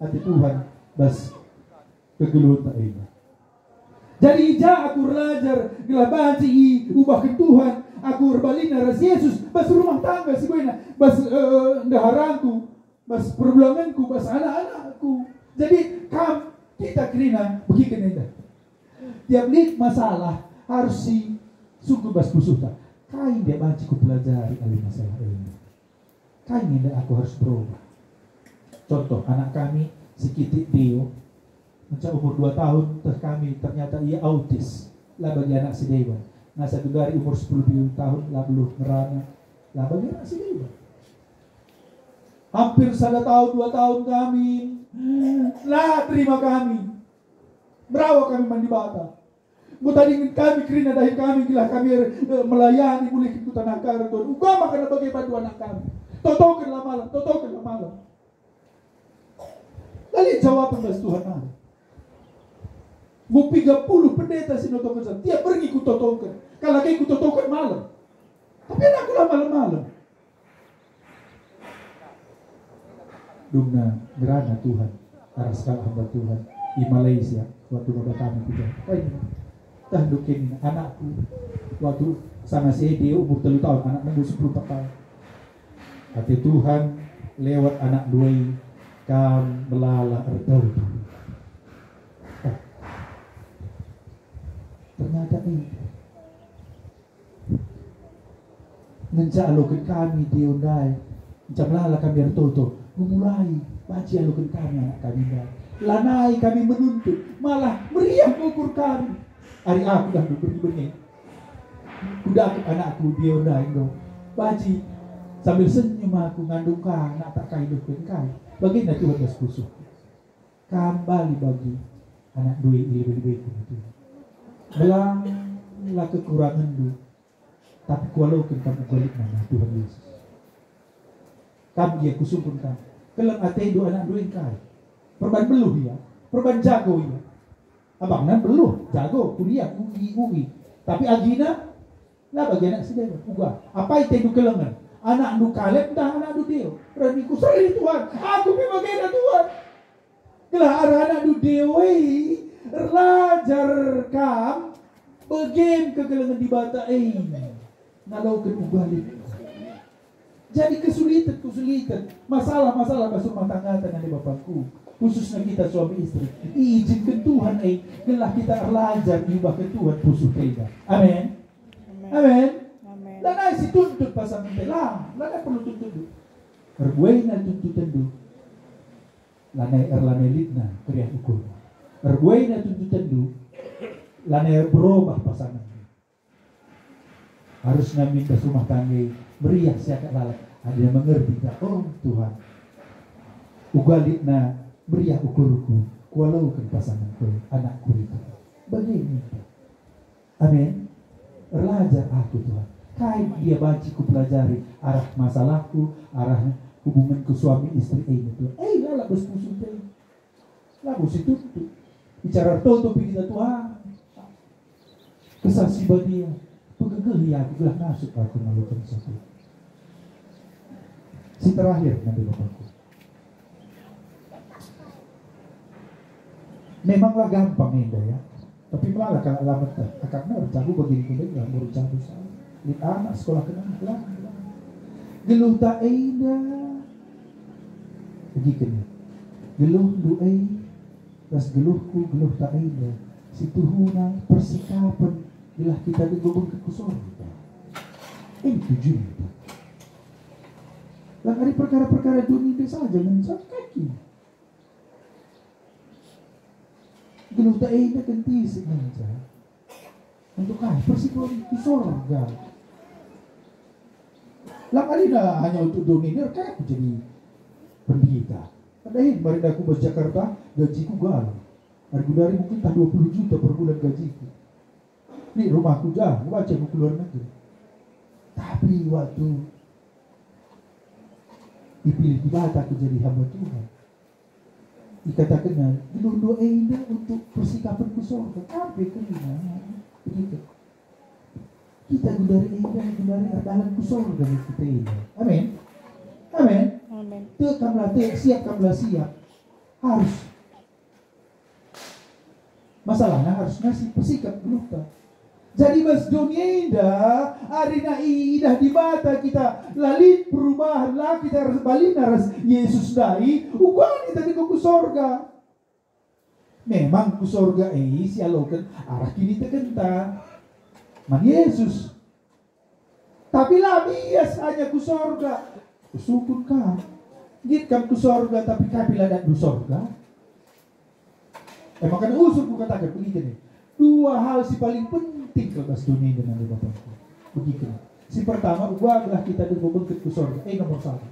ate Tuhan bas kegeluhenta enda. Jadi i ja aku erlajar gelah banci iubahken Tuhan aku erbalina ras Jesus bas rumah tangga si buena, bas, eh, ndeharanku, bas perbulanganku, bas anak-anakku. Jadi kam, kita kerina begiken enda. Tiap lit masalah harus si sungkun bas pusuhta. Kai ndia banci kupelajari alu masalah enda? Kai nge nda aku harus berubah? Contoh, anak kami si kitik Deo, ngenca umur dua tahun teh kami, ternyata ia autis, la bagi anak si deban. Nasa genduari umur sepuluh pitu tahun, la beluh ngerana, la bagi anak si deban. Hampir sada tahun, dua tahun kami, la terima kami. Merawa kami man Dibata. Enggo tadingen kami kerina dahin kami gelah kami, eh, melayani mulihken ku tanah Karan, Tuhan. Uga maka bage bandu anak kami. Totokenlah malem, totokenlah malem. La lit jawaben bas Tuhan nari. Enggo piga puluh pendeta si notokenca, tiap berngi kutotoken. Kalak e kutotoken malem. Tapi anakku la malem-malem. Dungna ngerana Tuhan, arah sekalak hamba Tuhan i Malaysia, waktu maba kami ku Jakarta. Tah ndukin anakku, waktu sanga si e Deo umur telu tahun, anak nunggu sepuluh empat tahun. Ate Tuhan, lewat anak dua i, kam melala ertoto. Ah. Ternyata itu. Ngenca aloken kami Deo ndai, ngenca melala kami ertoto, Kumulai, banci ialoken kami anak kami ndai. Lanai kami menuntut, malah meriah ukur kami. Ari aku dah berngi-berngi. Kudakep anakku Deo ndai enggo. Banci sambil senyum aku ngandung ka anak tak kai dohken kai. Bagenda Tuhan ras pusuh. Kam bali bagi anak ndai i lebe-lebeku, Tuhan. Melala kekurangenndu, tapi kualoken kam uga litna, Tuhan Yesus. Kam gia kusungkun kam. Keleng atendu anak ndai kai. Perban beluh ia, perban jago ia. Abangna beluh, jago, kuliah, ui, ui. Tapi agina, la bagi anak si deban. Uga, apai atendu kelengen? Anakndu Kaleb ntah anakndu Deo? Rani kuseri, Tuhan. Aku pe bagenda, Tuhan. Gelah arah anakndu Deo e erlajar kam bage kekelengen Dibata e ngaloken uga lit. Jadi kesulitan-kesulitan, masalah-masalah bas rumah tangga, nande bapangku, khususna kita suami istri, iizinken Tuhan e gelah kita erlajar iubahken Tuhan pusuh enda. Amin. Amin. Amin. Amin. Lanai situntut pasangen pe, lang, lanai perlu tuntutndu. Erbuena tuntutenndu. Lanai erlanai litna keriah ukurna. Erbuena tuntutenndu, lanai berobah pasangen. Harus ngamin bas rumah tangga meriah siakap lalap, adina mengerti ka, "Oh Tuhan, uga litna meriah ukurku, kualoken pasangenku, anakku itu." Bage ninta. Amin. Erlajar aku, Tuhan. Kai gia banci kupelajari arah masalahku, arah hubunganku suami istri e, Tuhan. Eh, lalap bas pusuh e. Labo situntut. Bicara toto pe kita, Tuhan. Kesah Si Badia, pegegehi aku gelah ngasup aku ngaloken satu. Si terakhir, nande bapangku. Memanglah gampang enda, ya. Tapi melala kalak la meteh. Akapna erjabu bagi nina, la erjabu salah. Lit anak sekolah kena, la, la. Geluhta enda. Begiken. Geluhndu e ras geluhku, geluhta enda, situhuna persikapen gelah kita enggo bengket ku sorga. E tujunta. Lang ari perkara-perkara doni enda saja ngenca kaki. Geluhta enda kentisik ngenca. Untuk kai? Persikapen ku sorga. Lang arina hanya untuk doni enda kaki jadi pendeta. Adahin marinda ku bas Jakarta, gajiku galih. Ari gundari mungkin tah dua puluh juta per bulan gajiku. Lit rumahku jah, kubaca ku luar negeri. Tapi waktu ipilih Dibata aku jadi hamba Tuhan, ikatakenna, "Geluhndu enda untuk persikapen ku sorga." Tapi kerina, begitu. Kita gundari enda, gundari erdalan ku sorga kita enda. Amin. Amin. Amin. Tek kamlah tek, siap kamlah siap. Harus. Masalahna harus ngasi persikap geluhta. Jadi bas doni enda, arina idah Dibata kita la lit perubahan, la kita ras, balina ras Yesus ndai, uga kita enggo ku sorga. Memang ku sorga e sialoken arah kinitekenta man Yesus. Tapi la bias hanya ku sorga. Kusungkun kam. Nggit kam ku sorga, tapi kai pe la datndu sorga? E maka usur kukataken begini. Dua hal si paling penting kal bas doni enda, nande bapangku. Begini. Si pertama, uga gelah kita enggo bengket ku sorga. E nomor satu.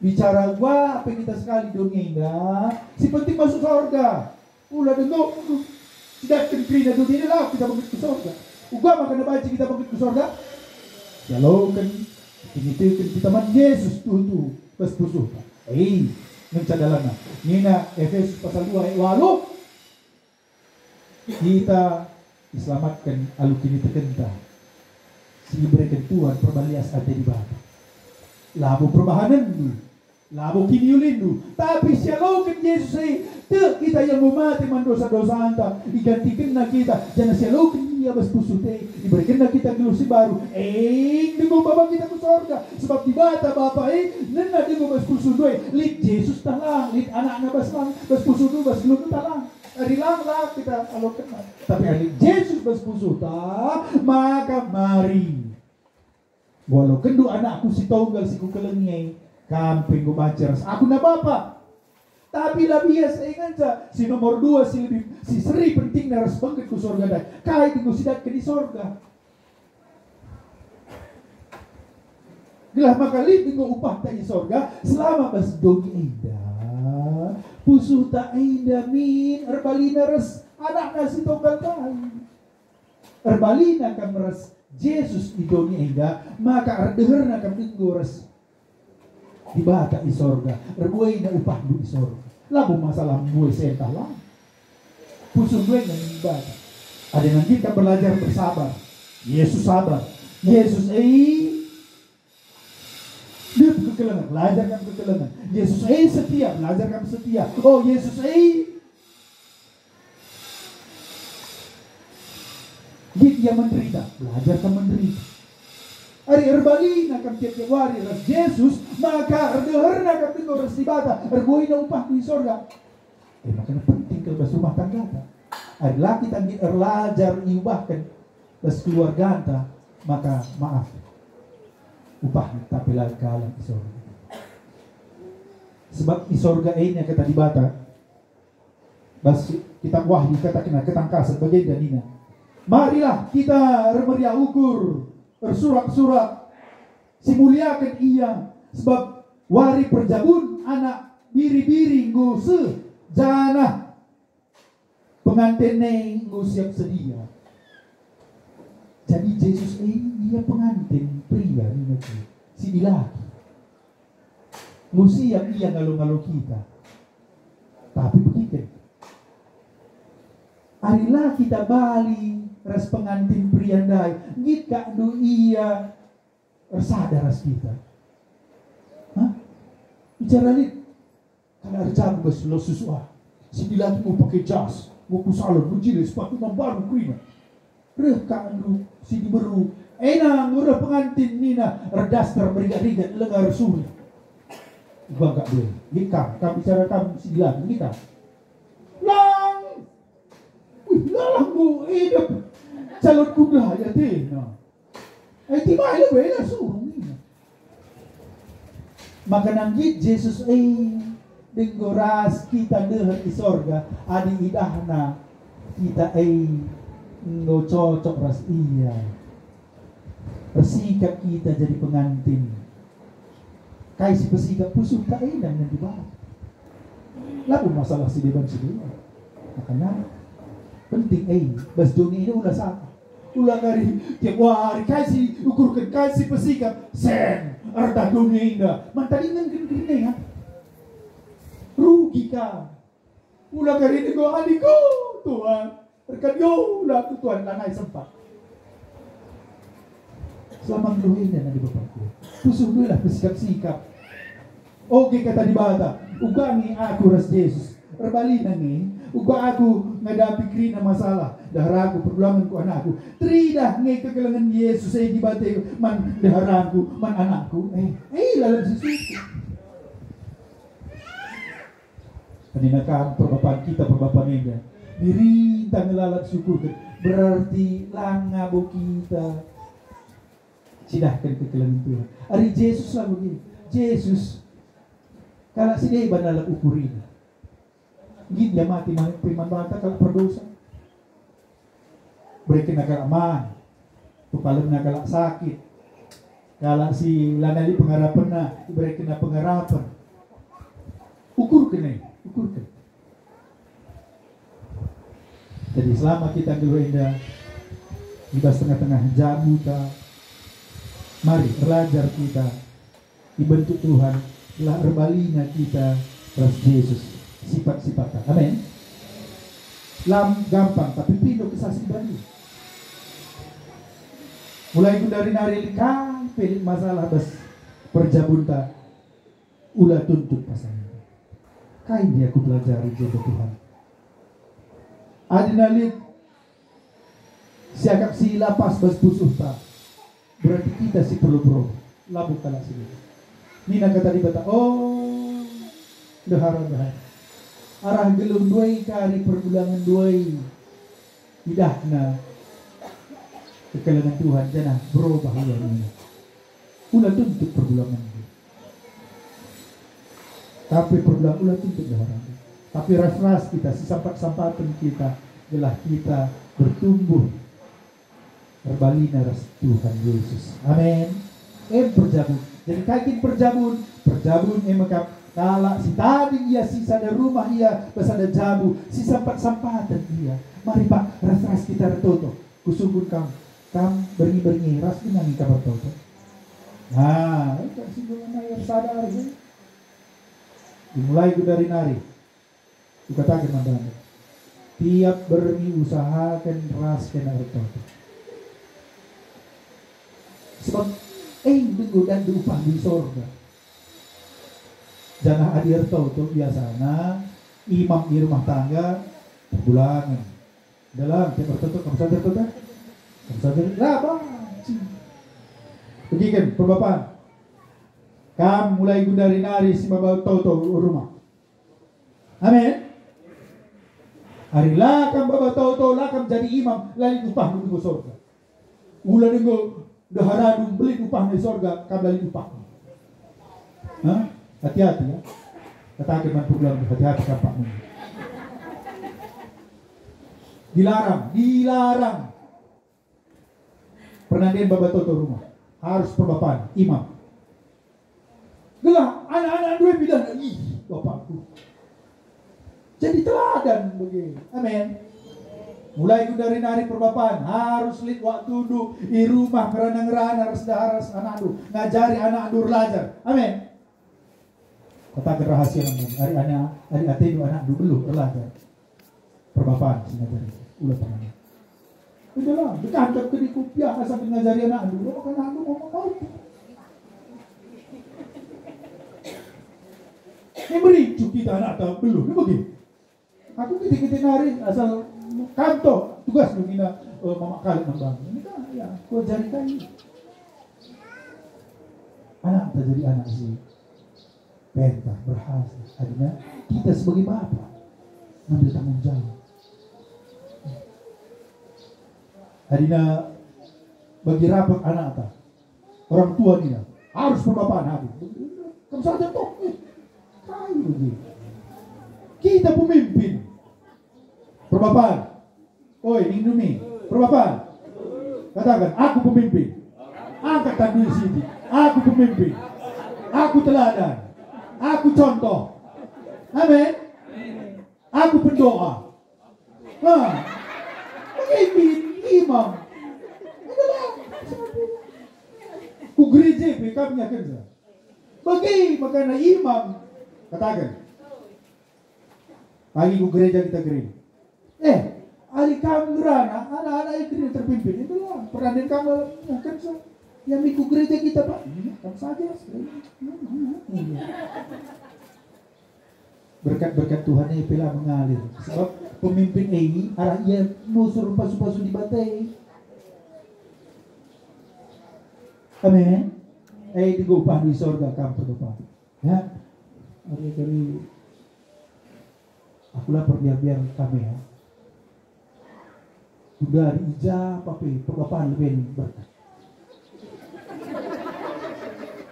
Bicara uga pe kita sekali doni enda, si penting masuk sorga. Ula denggo, idatken kerina doni enda, la kita bengket ku sorga. Uga maka banci kita bengket ku sorga? Sialoken, kiniteken kita man Yesus tuhu-tuhu bas pusuhta. Eh, ngenca dalanna. Nina Efesus pasal dua ayat waluh, kita iselamatken alu kinitekenta si ibereken Tuhan, perbalias ate Dibata. Labo perbahanenndu, labo kiniulinndu, tapi sialoken Yesus e, tek kita ia enggo mate man dosa-dosanta, igantikenna kita, janah sialoken ia bas pusuhta e, iberekenna kita geluh si mbaru. Eng denggo baba kita ku sorga, sebab Dibata Bapa e nena denggo bas pusuhndu e, lit Jesus tah lang, lit Anakna bas lang, bas pusuhndu, bas geluhndu tah lang. Ari lang la kita alokenna. Tapi ari Jesus bas pusuhta, maka mari. Kualokenndu anakku si tonggal si kukelengi e, Kam pe enggo banci ras aku nina Bapa. Tapi la bias e ngenca, si nomor dua, si lebih, si seri pentingna ras bengket ku sorga ndai, kai enggo sidatken i sorga. Gelah maka lit enggo upahta i sorga selama bas doni enda. Pusuhta enda min erbalina ras Anakna si tonggal ndai. Erbalina kam ras Jesus i doni enda, maka erdeherna kam enggo ras Dibata i sorga, erbuaina upahndu i sorga. Labo masalah mbue sentah lang. Pusuhndu e nina Dibata. Adi nangkin kam belajar bersabar, Yesus sabar. Yesus e dep kekelengen, belajar kam kekelengen. Yesus e setia, belajar kam setia. Oh, Yesus e Nggit ia menderita, belajar kam menderita. Ari erbalina kam tiap-tiap wari ras Jesus, maka erdeherna kam enggo ras Dibata, erbuaina upahku i sorga. E maka penting kal bas rumah tanggata. Ari la kita nggit erlajar iubahken bas keluarganta, maka maaf, upahna tapi la kalak i sorga. Sebab i sorga e nina kata Dibata, bas kitab Wahyu ikatakenna ketangkasen bagenda nina, "Marilah kita ermeriah ukur, ersurak-surak, simuliaken Ia, sebab wari perjabun Anak Biri-biri enggo seh, janah penganten e enggo siap sedia." Jadi Jesus e ia penganten pria nina si dilaki. Enggo siap ia ngalo-ngalo kita. Tapi begiken, ari la kita bali ras penganten pria ndai, nggit kak ndu ia ersada ras kita. Hah? Bicara lit. Kalak erjabu bas los susu ah. Si dilaki enggo pake jas, enggo ku salon, mejile sepatu mbaru kerina. Reh kak ndu si diberu. Ena enggo reh penganten nina, erdaster merigat-rigat, lenga ersuri. Uga kak be. Nggit kam, kam bicara kam si dilaki, nggit kam. Lang! Wih, lalah enggo edep. Calon kuda ya tena. Eh, tibai lebe la suruh nina. Maka nggit Jesus e enggo ras kita ndeher i sorga, adi idahna kita e enggo cocok ras Ia. Ersikap kita jadi penganten. Kai si pesikap pusuhta enda nina Dibata. Labo masalah si deban si deban. Makanya penting e, bas doni enda ula sapa. Ula kari tiap wari kai si ukurken, kai si pesikap. Sen, erdah doni enda. Man tadingen kin kin ya. Rugi ka. Ula kari nego adi ko, Tuhan. Erkadi ola aku, Tuhan, lanai sempat. Selama nggeluh enda nadi bapakku, pusuh gelah pesikap-sikap. Oge kata Dibata, uga nge aku ras Jesus. Erbalina nge, uga aku ngadapi kerina masalah, ndeheraku, perbulangenku, anakku. Teridah nge kekelengen Jesus e Dibata man ndeheranku, man anakku. Eh, eh, lalap sesuatu. Nina kam perbapan kita, perbapan enda. Nirinta nge lalap siukurken, berarti langa bo kita cidahken kekelengen Tuhan. Ari Jesus lah begini. Jesus, kalak si deban lalap ukurina. Nggit ia mati man, pe man banta kalak perdosa. Berekenna kalak man, pepalemna kalak sakit, kalak si lanai lit pengarapenna, iberekenna pengarapen. Ukurken e, ukurken. Jadi selama kita nggeluh enda, i bas tengah-tengah jabuta, mari belajar kita ibentuk Tuhan, gelah erbalina kita ras Jesus, sifat-sifatNa. Amin. Lam gampang, tapi pindo kesah si badia. Mulai gundari nari lit kai pe lit masalah bas perjabunta, ula tuntut pasangan. Kai ndia kupelajari jenda Tuhan? Adina lit siakap si la pas bas pusuhta, berarti kita si perlu berubah, labo kalak si deban. Nina kata Dibata, "Oh, ndehara-ndehara, arah geluh ndai kari perbulangen ndai idahna kekelengen Tuhan, janah berubah ia nina. Ula tuntut perbulangen." Tapi perbulan ula tuntut ndeharana. Tapi ras-ras kita, sisampat-sampaten kita, gelah kita bertumbuh erbalina ras Tuhan Yesus. Amin. Em perjabun. Jadi kai kin perjabun? Perjabun em kap kalak si tading ia, si sada rumah ia, sada jabu, sisampat-sampaten ia. Mari, Pak, ras-ras kita ertoto. Kusungkun kam, kam berngi-berngi ras dengan kam ertoto. Nah, itu si Gulamayor sadar, ya. Dimulai ku dari nari. Kukataken man bandu, tiap berngi usahaken ras kena ertoto. Sebab, eh, denggo dan upah di sorga. Janah adi ertoto biasana imam i rumah tangga perbulangen. Dalam tiap ertoto, kam saja ertoto? Kam saja, lah, banci. Begiken, perbapan. Kam mulai gundari nari si maba toto rumah. Amin. Ari la kam baba toto, la kam jadi imam, la lit upahndu denggo sorga. Ula denggo ndeharadu mbelin upahna i sorga, kam la lit upahna. Hah? Hati-hati, ya. Kataken man perbulan, hati-hati kam, Pak. Dilarang, dilarang. Pernah den baba toto rumah, harus perbapan, imam. Gelah anak-anak dua bilang, "Ih, bapakku." Jadi teladan bagi. Amin. Mulai gundari nari perbapan, harus lit waktundu i rumah ngerana-ngerana ras ndehara ras anakndu, ngajari anakndu erlajar. Amin. Kataken rahasia nang, ari anak, ari atendu anakndu beluh erlajar. Perbapan si ngajari, ula pernah. Udahlah, dekah ke di kupiah asa ngajari anakndu, lo maka anakndu mau mau. Ini merincu kita anak tak beluh, ini bagi. Aku kitik-kitik nari asal kanto tugas nina, eh, mama kali nang bangun. Ini kan ya, aku ajari kai. Anak tak jadi anak sih. Penta berhasil. Adina kita sebagai bapa ngambil tanggung jawab. Adina bagi rapat anak ta. Orang tua nina harus perbapan habis. Kamu saja toh. Eh, kai begitu. Kita pemimpin. Perbapan. Oi, ningdumi. Perbapan. Katakan, "Aku pemimpin." Angkat tandu sini. "Aku pemimpin. Aku teladan. Aku contoh." Amin. "Aku pendoa." Ha. Pemimpin, imam. Adalah. Ku gereja pe kami kerja. Bagi makana imam. Katakan. Pagi ku gereja kita gereja. Eh, ari kam ngerana, anak-anak itu yang terpimpin itu lah. Pernah den kam kerja. Ya, minggu gereja kita, Pak. Ini kam saja. Berkat-berkat Tuhan ini pela mengalir. Sebab pemimpin ini arah ia nusur pasu-pasu di batai. Amin. Eh, di gopah di sorga kam, Bapak. Ya. Ari dari aku lapor biar-biar kami ya. Udah di ija apa pe perbapan lebih berkat.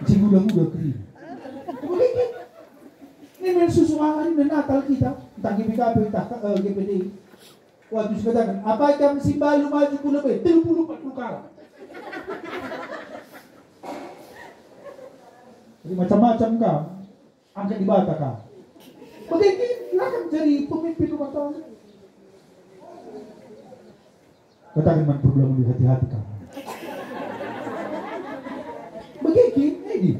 Ciguda-guda kering. Ini main susu hari main Natal kita, entah G P K P, entah, eh, G P D. Waktu si katakan, "Apai kam si mbalu maju ku lebe?" Telu puluh, empat puluh kalak. Jadi macam-macam kam. Angkat Dibata kam. Bagi kin, lah kam jadi pemimpin rumah tangga. Katakan man perbulan, hati-hati kam. Bagi kin, edi.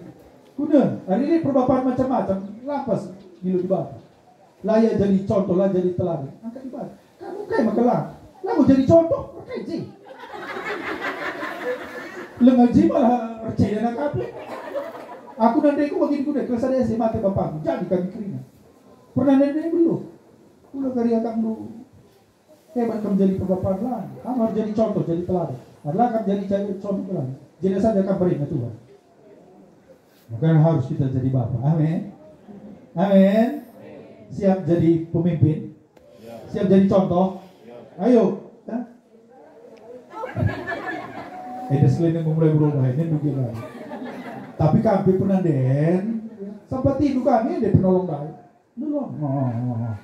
Guna, hari ini perbapan macam-macam, lapas bilo Dibata. La ia jadi contoh, la jadi teladan. Angkat Dibata. Kamu kai maka la? La mau jadi contoh, kai je. Lenga je malah erceda nak apa? Aku nandeku bagi ku deh, kelas sada S D mate bapakku, jadi kami kerina. Pernah nande belum? Ulah kari akang dulu. Hebat kam jadi perbapan la. Kam harus jadi contoh, jadi teladan. Adalah kam jadi, jadi contoh teladan. Jadi saja kam beri Tuhan. Bukan harus kita jadi bapa. Amin. Amin. Siap jadi pemimpin? Siap jadi contoh? Ayo. Ya. Eh, dah selain memulai berubah, ini mungkin lah. Tapi kami pernah den, Sampatindu kami enda penolong ndai. Nolong. Oh, oh, oh.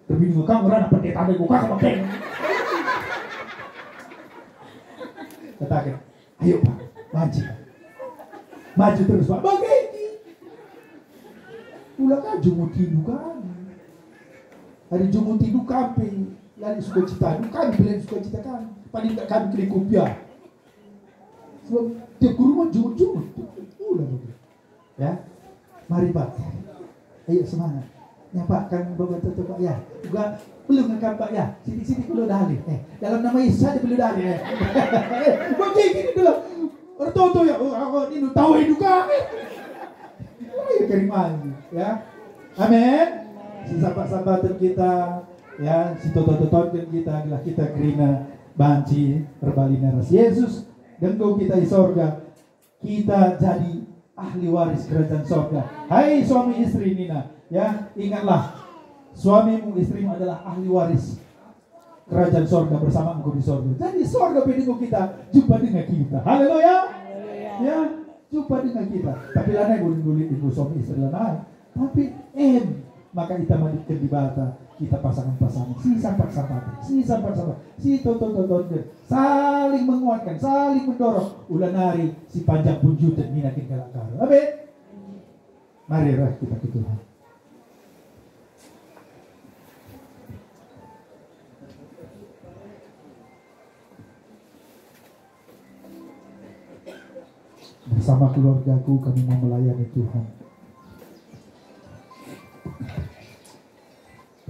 Terbingung kam ngerana pendeta ndai, kukak makin. Kataken, "Ayo, Pak, maju. Maju terus, Pak." Bage ini. Ula ka jumutindu kami. Adi jumutindu kami, la lit sukacita, kami pe la lit sukacita kami. Paling enggak kami kena kupiah. Sebab tiap ku rumah jumut-jumut. Ula bage. Ya. Mari, Pak. Ayo, semangat. Ya, Pak, kan bawa tutup, Pak, ya. Juga belum ngekam, Pak, ya. Sidik-sidik belum dalih. Eh, dalam nama Yesus saja belum dalih, eh. Eh, bagi gini dulu. Ertoto ya, oh, aku ini tahu hidup kami. Ayo, terima, ya. Amin. Si sapat-sapaten kita, ya, si toto-totonken kita, adalah kita kerina banci erbalina ras Yesus. Denggo kita di sorga, kita jadi ahli waris kerajaan sorga. Hai suami istri nina, ya, ingatlah, suamimu, istrimu adalah ahli waris kerajaan sorga bersama engkau di sorga. Jadi sorga pe denggo kita, jumpa dengan kita. Haleluya. Haleluya. Ya, jumpa dengan kita. Tapi lanai boleh ngulit denggo suami istri lanai. Tapi em, maka ita maliken Dibata, kita pasangan-pasangan, si sampat-sampat, si sampat-sampat, si toto-totonken, saling menguatkan, saling mendorong, ula nari si panjang punjuten nina kin kalak Karo. Amin. Mari reh kita ke Tuhan. Bersama keluargaku kami mau melayani Tuhan.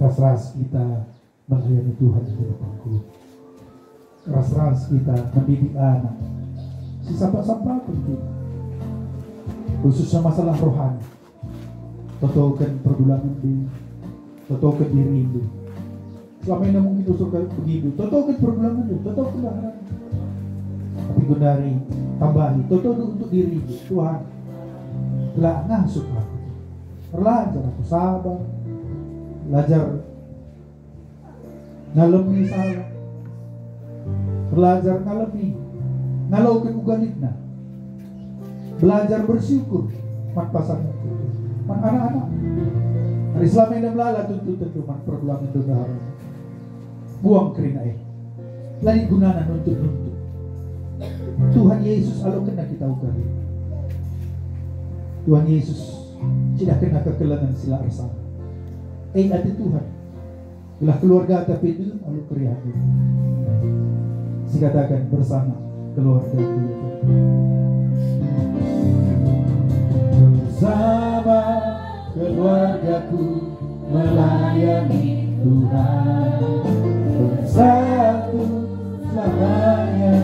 Ras-ras kita melayani Tuhan di depanku. Ras-ras kita mendidik anak. Si sampat-sampat penting. Khususnya masalah rohani. Totoken pergulanndu, totoken dirindu. Selama ini mungkin usur begitu, totoken pergulanndu, totoken daharan. Tapi gundari tambahi, totondu untuk dirindu, Tuhan. La ngasup aku. Erlajar aku sabar, belajar ngalemi salah, belajar ngalemi, ngaloken uga litna, belajar bersyukur man pasangan, man anak-anak. Adi selama enda melala tuntutenndu man perbulangen dona hari, buang kerina e. La lit gunana nuntut-nuntut. Tuhan Yesus alokenna kita uga lit. Tuhan Yesus cidahkenna kekelengen si la ersalah. E ate Tuhan. Gelah keluargata pe dem alu keriahen. Sikataken bersama keluarga kita. Bersama keluargaku melayani Tuhan. Bersatu selamanya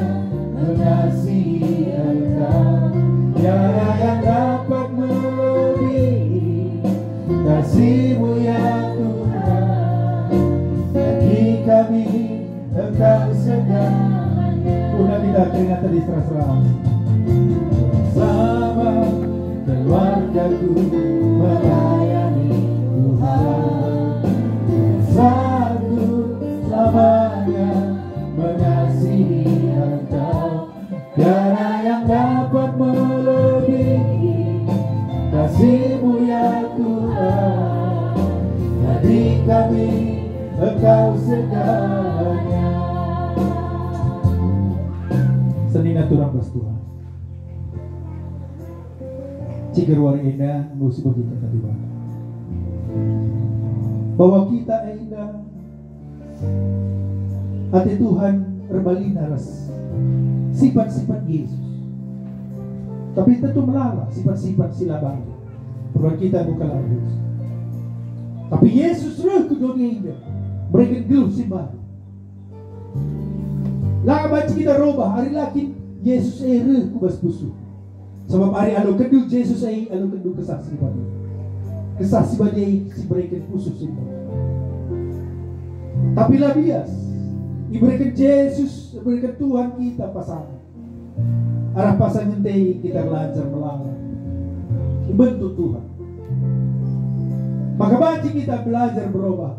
mengasihi Engkau. Tiada yang dapat melebihi kasih-Mu ya Tuhan, bagi kami Engkau segalanya. Puna kita keringat tadi serah-serah. Bersama keluargaku melayani Tuhan. Bersatu selamanya mengasihi Engkau. Tiada yang dapat melebihi kasih-Mu ya Tuhan. Bagi kami Engkau segalanya. Senina turang bas Tuhan. Ciger wari enda, enggo sibagi kita Tuhan. Bahwa kita enda Ate Tuhan erbalina ras sipat-sipat Yesus. Tapi tentu melala sipat-sipat si la bage. Perluan kita bukanlah Yesus. Tapi Yesus reh ku dunia enda, mereken geluh si baru. La banci kita robah, ari la kin Yesus e reh ku bas pusuh. Sabap ari alokenndu Jesus e, alokenndu Kesah Si Badia. Kesah Si Badia e si ibereken pusuh si mehuli. Tapi la bias, ibereken Jesus, ibereken Tuhan kita pasangan. Arah pasangan e kita belajar melala. Ibentuk Tuhan. Maka banci kita belajar berubah.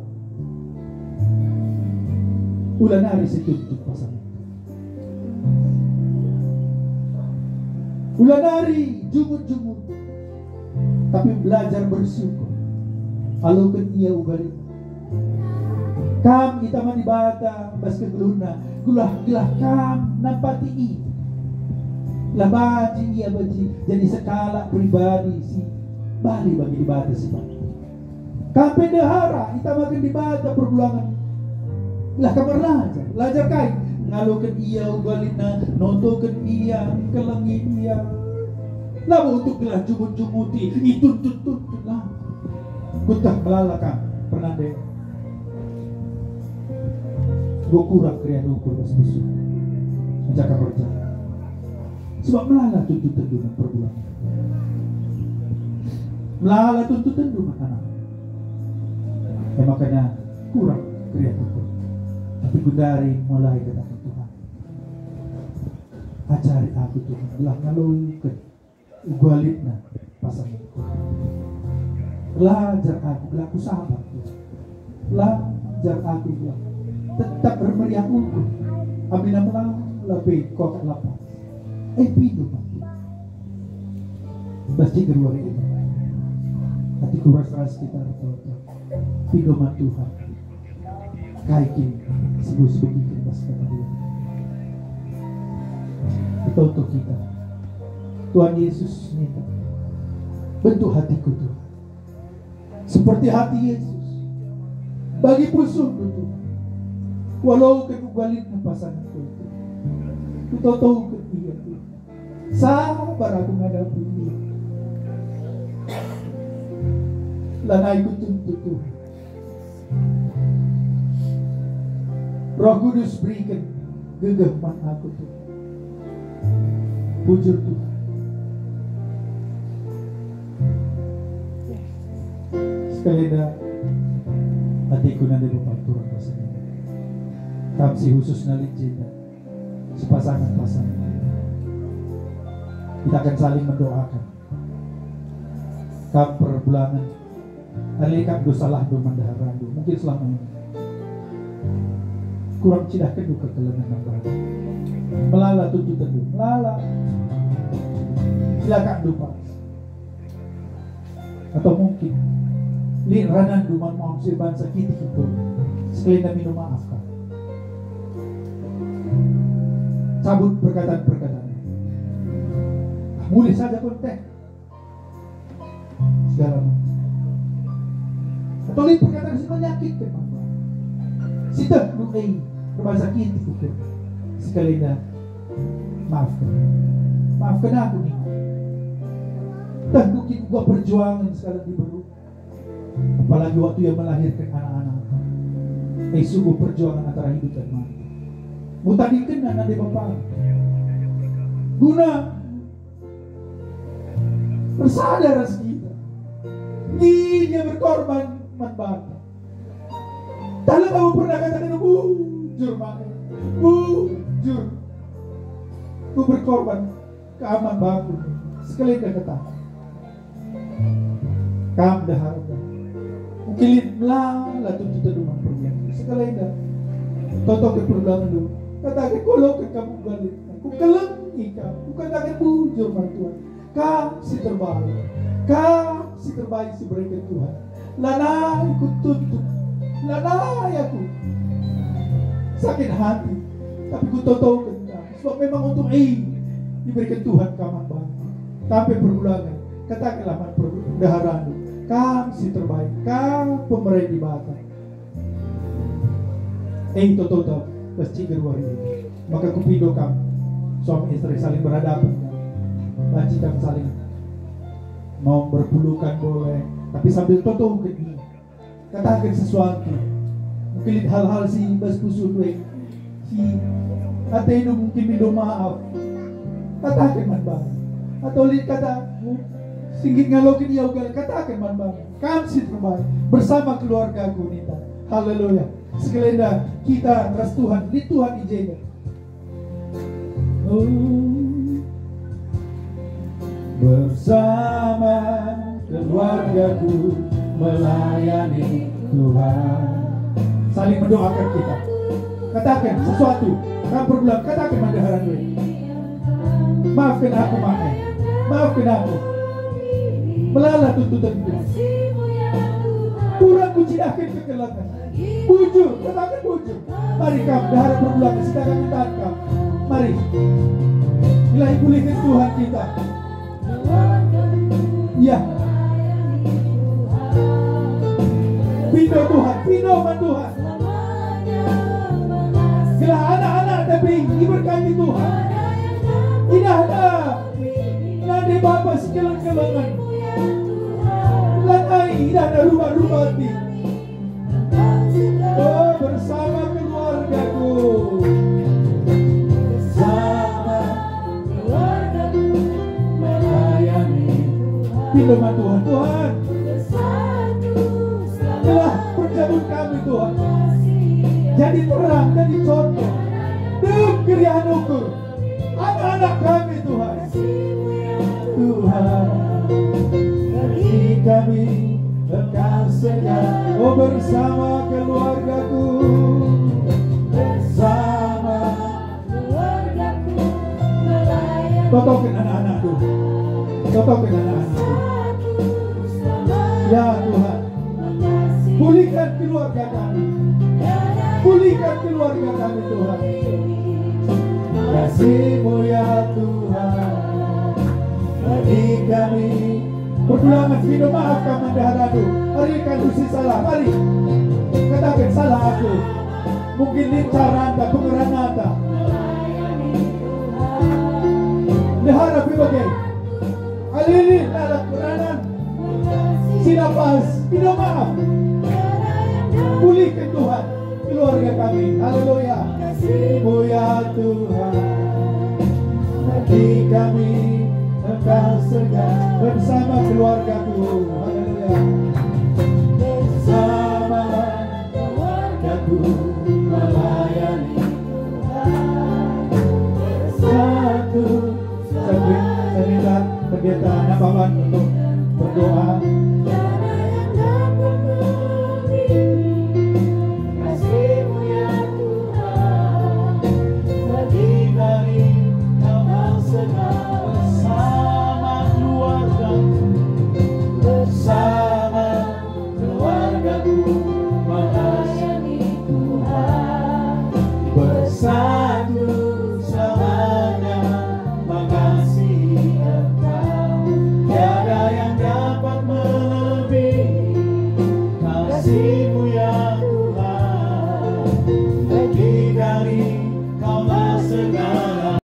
Ula nari si tuntut pasangan. Ula nari jumut-jumut. tapi belajar bersyukur. Aloken ia uga lit. Kam itama Dibata bas kegeluhna, gelah, gelah kam nampati ia. Lah banci ia banci jadi sekalak pribadi si bali bagi Dibata si baik. Kam pe ndehara itamaken Dibata perbulangen. Lah kam erlajar, lajar kai? Ngaloken ia uga litna, nontoken ia, kelengi ia. Labo untuk gelah jungut-junguti, ituntut-tuntut lah. Kueteh melala kam, pernah deh. Enggo kurang keriahen ukur bas pusuh. Menjaka kerja. Sebab melala tuntutenndu man perbulangen. Melala tuntutenndu man anak. E makanya kurang keriahen ukur. Tapi gundari mulai kataken Tuhan. Ajari aku, Tuhan, gelah ngaloken uga litna pasanganku. Lajar aku gelah aku sabar, Tuhan. Lajar aku gelah tetap ermeriah ukur. Amina melala pe kuakap lapas. Eh, pindo man Tuhan. Bas ciger wari enda, atiku ras-ras kita ertoto. Pindo man Tuhan. Kai kin si bus begiken bas kata Dia? Ertoto kita. Tuhan Yesus nina, "Bentuk hatiku, Tuhan, seperti hati Yesus. Bagi pusuhNdu, Tuhan, kualoken uga litna pasanganku. Kutotoken ia, Tuhan. Sabar aku ngadapi ia. Lanai kutuntut, Tuhan. Roh Kudus, beriken gegeh man aku, Tuhan." Bujur, Tuhan. Sekali enda, atiku nande Bapa turang rasanya. Kam si khusus nali jenda, sepasangan-pasangan. Kita akan saling mendoakan. Kam perbulangen, ale kam dosa lah do man deharandu. Mungkin selama ini kurang cidahkenndu kekelengen man bana. Melala tuntutenndu, melala. Silakan lupa. Atau mungkin lit rananndu man manusia bansa kitik itu. Sekali minta maaf, Kak. Cabut perkataan-perkataan. Mulih saja kon teh. Segala macam. Atau lit perkataan si menyakitkan, Bapa. Si teh lu ei, rumah sakit itu. Sekali dah, maafkan. Maafkan aku nih. Teh mungkin gua perjuangan sekali diberu. Apalagi waktu ia melahirkan anak-anak. Eh, sungguh perjuangan antara hidup dan mati. Mutadiken anak dia, Bapa. Guna ersada ras kita. Dia berkorban man banta. Dalam aku pernah katakan, "Bujur, Mak. Bujur. Ku berkorban keaman bangku." Sekali dia katakan, "Kam dah harga. Mungkin lit melala tuntut teduman perbulan." Sekali dia, toto ke perbulan dulu. Katakan, "Kualoken kamu balik. Ku kelengi kam." Kukatakan, "Bujur, man Tuhan. Kam si terbaik. Kam si terbaik si berikan Tuhan. Lanai kutuntut. Lanai aku sakit hati. Tapi kutotoken kam. Sebab memang untuk i diberikan Tuhan kam man bangku." Sampai perbulangan. Katakanlah man perbendaharanndu. Kam si terbaik. Kam pemere Dibata. Eh, toto, toto, bas ciger wari. Maka kupindo kam, suami istri saling berhadapan. Banci kam saling mau berpelukan boleh, tapi sambil toto kedua. Katakan sesuatu. Mungkin lit hal-hal si bas pusuh gue. Si atendu mungkin mindo maaf. Katakan man bana. Atau lit kata singgit ngaloken ia uga, katakan man bana. Kam si terbaik bersama keluargaku, ninta. Haleluya. Sekali enda kita ras Tuhan, lit Tuhan i jenda. Oh, bersama keluargaku melayani Tuhan. Saling mendoakan kita. Katakan sesuatu. Kam perbulan, katakan man deharan gue. Maafkan aku, Mak. Maafkan aku. Melala tuntutanku. Kurang kucidahken kekelengen. Bujur, kataken bujur. Mari kam, ndehara perbulangen, si kami tahan kam. Mari. Gelah ipulihken Tuhan kita. Ya. Pindo Tuhan, pindo man Tuhan. Gelah anak-anak tapi iberkati Tuhan. Idahna nande bapa si keleng-kelengen. Lanai idahna rubah-rubah ati. Oh, bersama keluargaku. Bersama keluargaku melayani Tuhan. Pindo man Tuhan, Tuhan. Telah perjabun kami, Tuhan. Jadi terang, jadi contoh. Dem keriahen ukur. Anak-anak kami, Tuhan. Tuhan, bagi kami Engkau sedia. Oh, bersama keluargaku. Bersama keluargaku melayani. Totoken anak-anakku. Totoken anak-anakku. Ya, Tuhan. Pulihkan keluarga kami. Pulihkan keluarga kami, Tuhan. Kasih-Mu ya Tuhan, bagi kami. Perbulangen, minta maaf kami, ndeharadu. Ari kan si salah, mari. Kataken, "Salah aku. Mungkin lit caranta, pengerananta." Ndehara pe bage. Alili lalap peranan. Si la pas, minta maaf. Pulihken Tuhan keluarga kami. Haleluya. Kasih-Mu ya Tuhan, bagi kami Engkau sedia bersama keluargaku. Haleluya. Bersama keluargaku melayani Tuhan. Satu Saya beri, saya minta pendeta Nababan untuk berdoa.